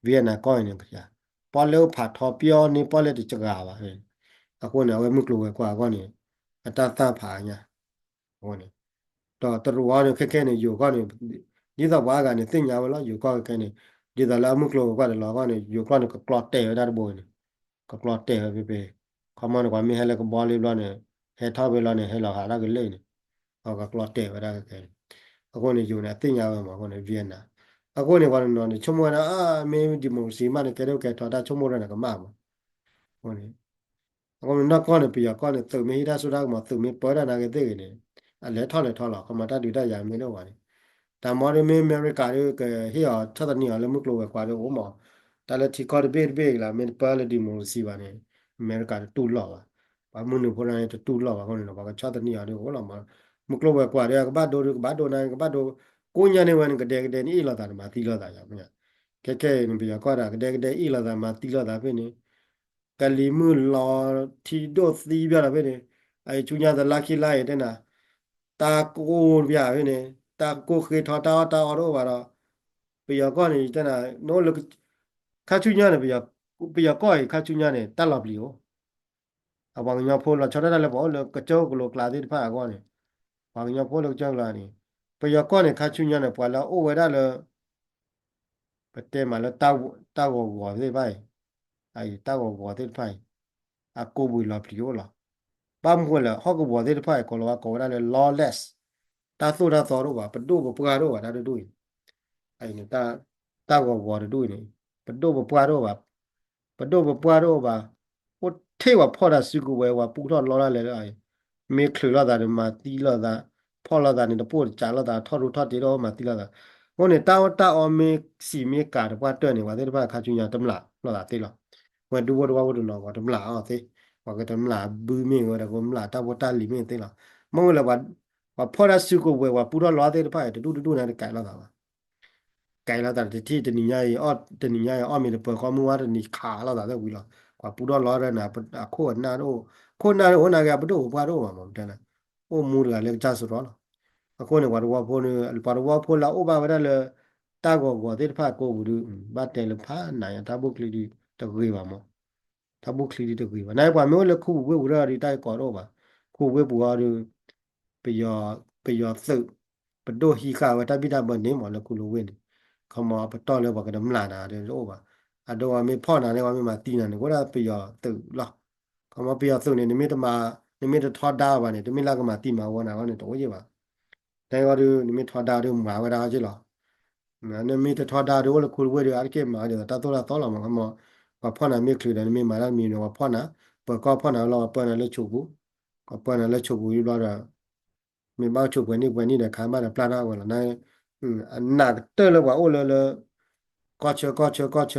Vietnam ကီၢ်န့ၣ် ပီၣ်လဲၣ်အိၣ်ဖးထီပျီန့ၢ်ပီၣ်လဲၣ်တစှၤဘၣ်. အဃိန့ၣ် အဝဲမုၢ်ကျိၤဝဲၤကွာ်အဂီၢ်န့ၣ် အတၢ်သၣ်ဖးအါညါ အဃိန့ၣ် ဒီးတရူးအံၤန့ၣ် ခဲခဲန့ၣ် ယိၤကီၢ်န့ၣ် ဒ်သိးပှၤအါဂၤန့ၣ် သ့ၣ်ညါဝဲလီၤ ယိၤကီၢ်ခဲခဲန့ၣ် ဒ်သိးလၢအမုၢ်ကျိၤဝဲၤကွာ်တလီၤအဂီၢ်န့ၣ် ယိၤကီၢ်န့ၣ် ကကျီတဲာ်ဝဲဒၣ်တဘိန့ၣ် ကကျီတဲာ်ဝဲဖဲဖဲ ခီမီန့ၣ် ပှၤမ့ၢ်ဟဲလၢကဘီလံဘျီန့ၣ် ဟဲထီၣ်ဖဲလီၤန့ၣ် ဟဲလီၤဟးတၢ်ကလဲာ်န့ၣ် အကကျီတဲာ်ဝဲဒၣ်ခဲခဲန့ၣ် အဃိန့ၣ် ယိၤန့ၣ် အသ့ၣ်ညါဝဲမး အဃိန့ၣ် Vietnam အဃိန့ၣ် ပှၤတနီၤန့ၣ် ဆိကမိၣ်ဝဲဒၣ် အါ မ့ၢ် democracy မးန့ၣ် ကဲထီၣ်ကဲထီၣ် တၢ်ဆိကမိၣ်ဒီးန့ၣ် ကမၣ်မး အဃိန့ၣ် အဃိန့ၣ် နီၢ်ကီၢ်န့ၣ် ပယီၤကီၢ်န့ၣ် သုးမ့ၢ်ဟံးတၢ်စိတၢ်ကမီၤ သုးမ့ၢ်ပၢတၢ်နာ်က့သ့ၣ်ဂ့ၤန့ၣ် အလဲၤထီၣ်လဲၤထီလီၤ ခီမီတၢ်ဒုးတၢ်ယၤမ့ၢ်တအိၣ်ဘၣ်န့ၣ် တၢ်မီဒီးမ့ၢ်အမဲရကၤဒီး ကဟ့ၣ်အီၤဆီၣ်သနံးအီၤလၢမုၢ်ကျိၤဝဲၤကွာ်ဒီးအိၣ်မး တၢ်လၢထံကီၢ်တဘ့ၣ်တဘ့ၣ်လၢ မ့ၢ်တပၢလၢ democracy ဘၣ်န့ၣ် အမဲရကၤတတူၢ်လိာ်ဘၣ် ပှၤမုၢ်နုာ်ဖိန့ၣ်တတူၢ်လိာ်ဘၣ်အဃိန့ၣ် ပှၤကဆီၣ်သနံးအီၤဒီးအိၣ်လီၤမး မုၢ်ကျိၤဝဲၤကွာ်ဒီး ကဘၣ်ဒိဒီး ကဘၣ်ဒိနာ်က့ ကဘၣ်ဒိ ကိးညါန့ၣ်ဝဲန့ၣ် ကဒဲကဒဲန့ၣ်အ့ၣ်လိာ်သးန့ၣ် မၤသံလိာ်သးယၤမ့ၢ် ခဲခဲအံၤန့ၣ် ပယီၤကီၢ်ဒၣ် ကဒဲကဒဲအ့ၣ်လိာ်သးမၤသံလိာ်သးဖဲန့ၣ်, ကလံၤမုၢ်လီၤထံဒိၣ်သံဘၣ်ဒီးဖဲန့ၣ်, အအံၤဆူညါတလါခံလါအံၤတဲနၤ, တၢ်ကိၢ်တဘၣ်ဖဲန့ၣ်, တၢ်ကိၢ်ဃ့ထီ တၢ်အီၣ်တၢ်အီတအိၣ်ဘၣ်ဒီး, ပယီၤကီၢ်န့ၣ် ယတဲနၤ, နအိၣ်လၢ ခါဆူညါန့ၣ် ပယီၤကီၢ်အံၤ ခါဆူညါန့ၣ် တၢ်လီၤပျံၤအိၣ် အပှၤကညီဖိလီၤဆီဒၣ်တၢ်လၢပှၤအိၣ်လၢကစၢၢ်ကလိၤကျါသ့ၣ်တဖၣ်အဂီၢ်န့ၣ်, ပှၤကညီဖိလၢကစၢၢ်ကလိၤန့ၣ်, ပယီၤကီၢ်န့ၣ် ခါဆူညါန့ၣ် ပှၤလၢအအိၣ်ဝဲဒၣ်လၢ ပတဲမးလၢ တၢ်ဂီၤဂီၤသ့ၣ်တဖၣ်အံၤ, အအံၤ တၢ်ဂီၤဂီၤသ့ၣ်တဖၣ်အံၤ, အကိာ်ပူၤလီၤပျံၤအိၣ်လီၤ. ဘၣ်မနုၤလဲၣ် ဟီၣ်ကဝီၤသ့ၣ်တဖၣ်အံၤ ကိးလီၤဝဲကိးဝဲဒၣ်လၢ lawless, တၢ်သိၣ်တၢ်သီတအိၣ်ဘၣ်, ပဒိၣ်ပပှၢ်တအိၣ်ဘၣ် တၢ်တဒူၣ်အံၤ, အအံၤန့ၣ် တၢ်ဂီၤဂီၤတဒူၣ်အံၤန့ၣ်, ပဒိၣ်ပပှၢ်တအိၣ်ဘၣ်, ပဒိၣ်ပပှၢ်တအိၣ်ဘၣ်, အိၣ်ထဲပှၤဖီၣ်တၢ်စုကဝဲၤ ပှၤပူထီၣ်လီတၢ်လဲၣ်လၢအံၤ, မ့ၢ်ချုးလိာ်သးန့ၣ် မၤသံလိာ်သး, ဖီၣ်လိာ်သးန့ၣ် တပိၢ်တစးလိာ်သး ထီၣ်ရူထီၣ်တ့ၤဒီးမၤသံလိာ်သး, အဃိန့ၣ် တၢ်အီၣ်တၢ်အီမ့ၢ်စံးမ့ၢ်ကၤတပှၢ်တၢၢ်န့ၣ် ပှၤသ့ၣ်တဖၣ်ခါဆူညါတမျးလိာ်သးသ့လီၤ. ဝဲဒူဖိတဝၣ်ဖိတနီၤ ပှၤတမျးအီၤသ့, ပှၤကတမျးဘုမ့ၢ်ဂ့ၤ ဝဲဒၣ်ကမျးတၢ်ဖိတၢ်လံၤမ့ၢ်သ့လီၤ. မ့ၢ်ဝဲလၢ ပှၤဖီၣ်တၢ်စုကဝဲၤ ပှၤပူထီၣ်လီသ့ၣ်တဖၣ်အံၤ တဒူၣ်တဒူၣ်န့ၣ် တကဲလိာ်သးဘၣ် ကဲလိာ်သးတထံၣ် တနံၤညါအံၤ တနံၤညါအံၤ အီၣ်မ့ၤတပၢၤဃီ မုၢ်ဝါတနံၤခးလိာ်သးသ့ဝံၤလီၤ. ပှၤပူထီၣ်လီတၢ်န့ၣ် အခိၣ်အနၢ်တအိၣ်, ခိၣ်နၢ်တအိၣ်နာ်က့ ပဒိၣ်ပပှၢ်တအိၣ်ဘၣ်မး တဲနၤ, အိၣ်မူတဂၤလၢကစၢ်စရီလီၤ. အဃိန့ၣ် ပှၤတဝီဖိန့ၣ် ပှၤတဝီဖိလၢအအိၣ်ဘၣ်ဝဲဒၣ်လၢ တၢ်ဂီၤဂီၤသ့ၣ်တဖၣ်ကိးပူၤဒုး ဘၣ်တဲလၢဖးနးညါ တၢ်ဘူၣ်ချံဒုးတဂ့ၤဘၣ်မး တၢ်ဘူၣ်ချံဒုးတဂ့ၤဘၣ်. နာ်က့ပှၤမ့ၢ်အိၣ်လၢခူပူၤဝ့ၢ်ပူၤဒီး တၢ်ကီတအိၣ်ဘၣ်. ခူပူၤဝ့ၢ်ပူၤအီၤဒုး ပယီၤ ပယီၤသုး ပဒိၣ်ဟံးဃာ်ဝဲတၢ်ဘံၣ်တၢ်ဘၢန့ၣ်မး လၢခူလၢဝ့ၢ်န့ၣ်, ခီမီ ပတီၢ်လၢပှၤကတမျးနၤဒုးတအိၣ်ဘၣ်. အဒိပှၤမ့ၢ်ဖီၣ်နၤန့ၣ် ပှၤမ့ၢ်မၤသံနၤန့ၣ် အိၣ်ဒၣ်ပယီၤသုးလီၤ. ခီမီပယီၤသုးန့ၣ် နမ့ၢ်တမၤ နမ့ၢ်တထီဒါဘၣ်န့ၣ် တမ့ၢ်လၢကမၤသံမၤဝီနၤအဂီၢ်န့ၣ် တအိၣ်ယံၣ်ဘၣ်. တဲအီၤဒုး နမ့ၢ်ထီဒါဒုးမၤဝဲဒၣ်အီၤက့လီၤ. နမ့ၢ်တထီဒါဒုး အိၣ်လၢခူလၢဝ့ၢ်ဒုး အါတက့ၢ်မၤဒ်သိးတၢ်သိၣ်တၢ်သီလီၤမး ခီမီ ပှၤဖီၣ်နၤမ့ၢ်ချုးဒီး နမ့ၢ်မၤတၢ်တမံၤန့ၣ် ပှၤဖီၣ်နၤ, ပၢၤကီၢ်ဖီၣ်နၤလီၤ ပှၤပၢနၤလၢဆိးပူၤ, ပှၤပၢနၤလၢဆိးပူၤယံဘျီဒီး မ့ၢ်ဘၣ်ဆိးပှဲၤနံၣ်ပှဲၤနံၣ်ဒီး ခါဘၣ်ဒီးပျၢ်တၢ်ဝဲလီၤ. န အနးကတၢၢ်လၢပှၤအိၣ်လၢ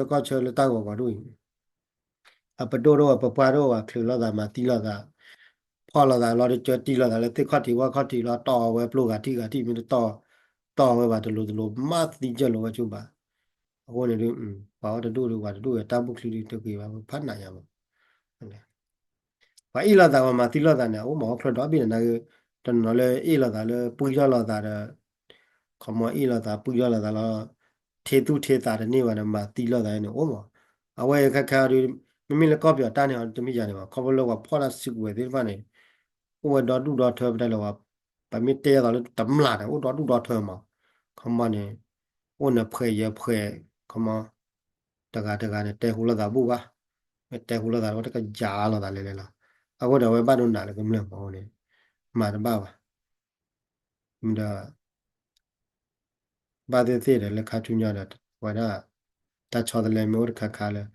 လၢ ကီၢ်ဆၢကီၢ်ဆၢကီၢ်ဆၢကီၢ်ဆၢလၢတၢ်ဂီၤဂီၤဒိၣ်အံၤ အပဒိၣ်တအိၣ်ဘၣ် ပပှၢ်တအိၣ်ဘၣ် ချုးလိာ်သး မၤသံလိာ်သး, ဖီၣ်လိာ်သးလီၤ တကၢတံၢ်လိာ်သးလၢသ့ၣ်ခီၣ်ထံးဝၣ်ခီၣ်ထံးလီၤ တီၢ်ဝဲပျိဂၤထံၣ်ဂၤထံၣ် မ့ၢ်တတီၢ် တီၢ်ဝဲဘၣ်တလိၤတလိၤ မၤသံကၢၢ်လိာ်ဝဲဆိဘၣ်. အဃိန့ၣ်ဒုး ပှၤအီၣ်တဒူၣ်ဒုး ပှၤတဒူၣ်ဝဲ တၢ်ဘူၣ်ချံဒုးတဂ့ၤဘၣ် ဖးနးယါမး ပှၤအ့ၣ်လိာ်သး ပှၤမၤသံလိာ်သးန့ၣ် အအိၣ်မးအီၣ်ချၢဒီဘ့ၣ်န့ၣ် နာ်က့ တနီၤလၢအ့ၣ်လိာ်သးလၢပှံၢ်ထီၣ်လိာ်သးဒီး ခီမီအ့ၣ်လိာ်သးပှံၢ်ထီၣ်လိာ်သးလီၤ ထ့သူၣ်ထ့သးတန့ၢ်ဘၣ်ဒီး မၤသံလိာ်သးန့ၣ်အိၣ်မး. အဝဲအံၤခဲခါဒုး မ့မ့ၢ်လၢကီၢ်ပယီၤတၢ်န့ၣ် တမ့ၢ်ယၤန့ၣ်ဘၣ် ခီဖျိလၢပှၤဖီၣ်တၢ်စုကဝဲၤသ့ၣ်တဖၣ်န့ၣ် အိၣ်ဝဲဒီဒူၣ်ဒီထၢ ပတဲလၢၤဝဲ ပမ့ၢ်တဲအသးလၢတမျးန့ၣ် အိၣ်ဒီဒူၣ်ဒီထၢမး. ခီမီန့ၣ် အိၣ်နဖှဲးယဲၢ်ဖှဲး ခီမီ တဂၤတဂၤန့ၣ် တဲဟူလိာ်သးဘူၣ်ဘၣ်, မ့ၢ်တဲဟူလိာ်သးတကယၤလိာ်သးလဲၤလဲၤလီၤ. အဃိန့ၣ် အဝဲဘၣ်ဒိနးလၢကမျၢၢ်မးအဃိန့ၣ် မၤတဘၣ်ဘၣ်. မ့ၢ်ဒီး ဘၣ်သ့ၣ်သ့ၣ်ဒီးလၢခါဆူညါဒီး ဝဲဒၣ် တၢ်ဆီတလဲမ့ၢ်အိၣ်တခါခါလၢ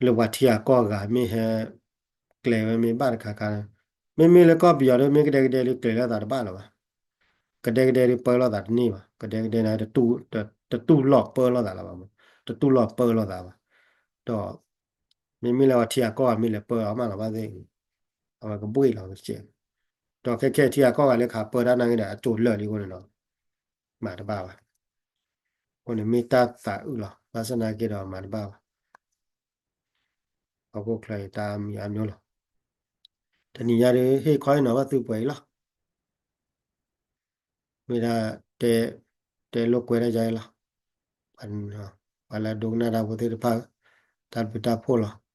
လၢပှၤထံဂၤကီၢ်ဂၤမ့ၢ်ဟဲ ကျဲၤဝဲမ့ၢ်ဘၣ်တခါခါလၢ မ့မ့ၢ်လၢကီၢ်ပယီၤဒီး မ့ၢ်ကဒဲကဒဲဒီးကျဲၤလိာ်သးတဘၣ်လၢၤဘၣ်. ကဒဲကဒဲဒီးပၢလိာ်သးတန့ၢ်ဘၣ်. ကဒဲကဒဲန့ၣ် တတူၢ်လိာ်ပၢလိာ်သးလၢၤဘၣ်မး, တတူၢ်လိာ်ပၢလိာ်သးဘၣ်. ဒီး မ့မ့ၢ်လၢပှၤထံဂၤကီၢ်ဂၤမ့ၢ်လဲၤပၢအီၤမးလီၤဘၣ်သ့ၣ် အဝဲကဘှ့ၣ်လီၤကဲး. ဒီးခဲခဲထံဂၤကီၢ်ဂၤလၢခးပၢတၢ်နာ်က့ဒီး အစိၤလၢာ်လံအဃိန့ၣ်ဒီး မၤတဘၣ်ဘၣ်. အဃိန့ၣ်မ့ၢ်တၢ်သးအုးလီၤ. ဘၣ်ဆၣ်နာ်က့ဒီးမၤတဘၣ်ဘၣ်. ဟီၣ်ခိၣ်ချၢအံၤတၢ်မံၤအါမံၤလီၤ. တနံၤညါဒီး ဟ့ၣ်ခီဟ့ၣ်နီၤဘၣ်သုပှဲၤအံၤလီၤ. မ့ၢ်ဒၣ် တဲလိာ်ကွဲတၢ်ယါအံၤလီၤ. ပှၤလၢအဒိကနၣ်တၢ်ဖိသ့ၣ်တဖၣ် တၢ်ဘျုးတၢ်ဖှိၣ်လီၤ.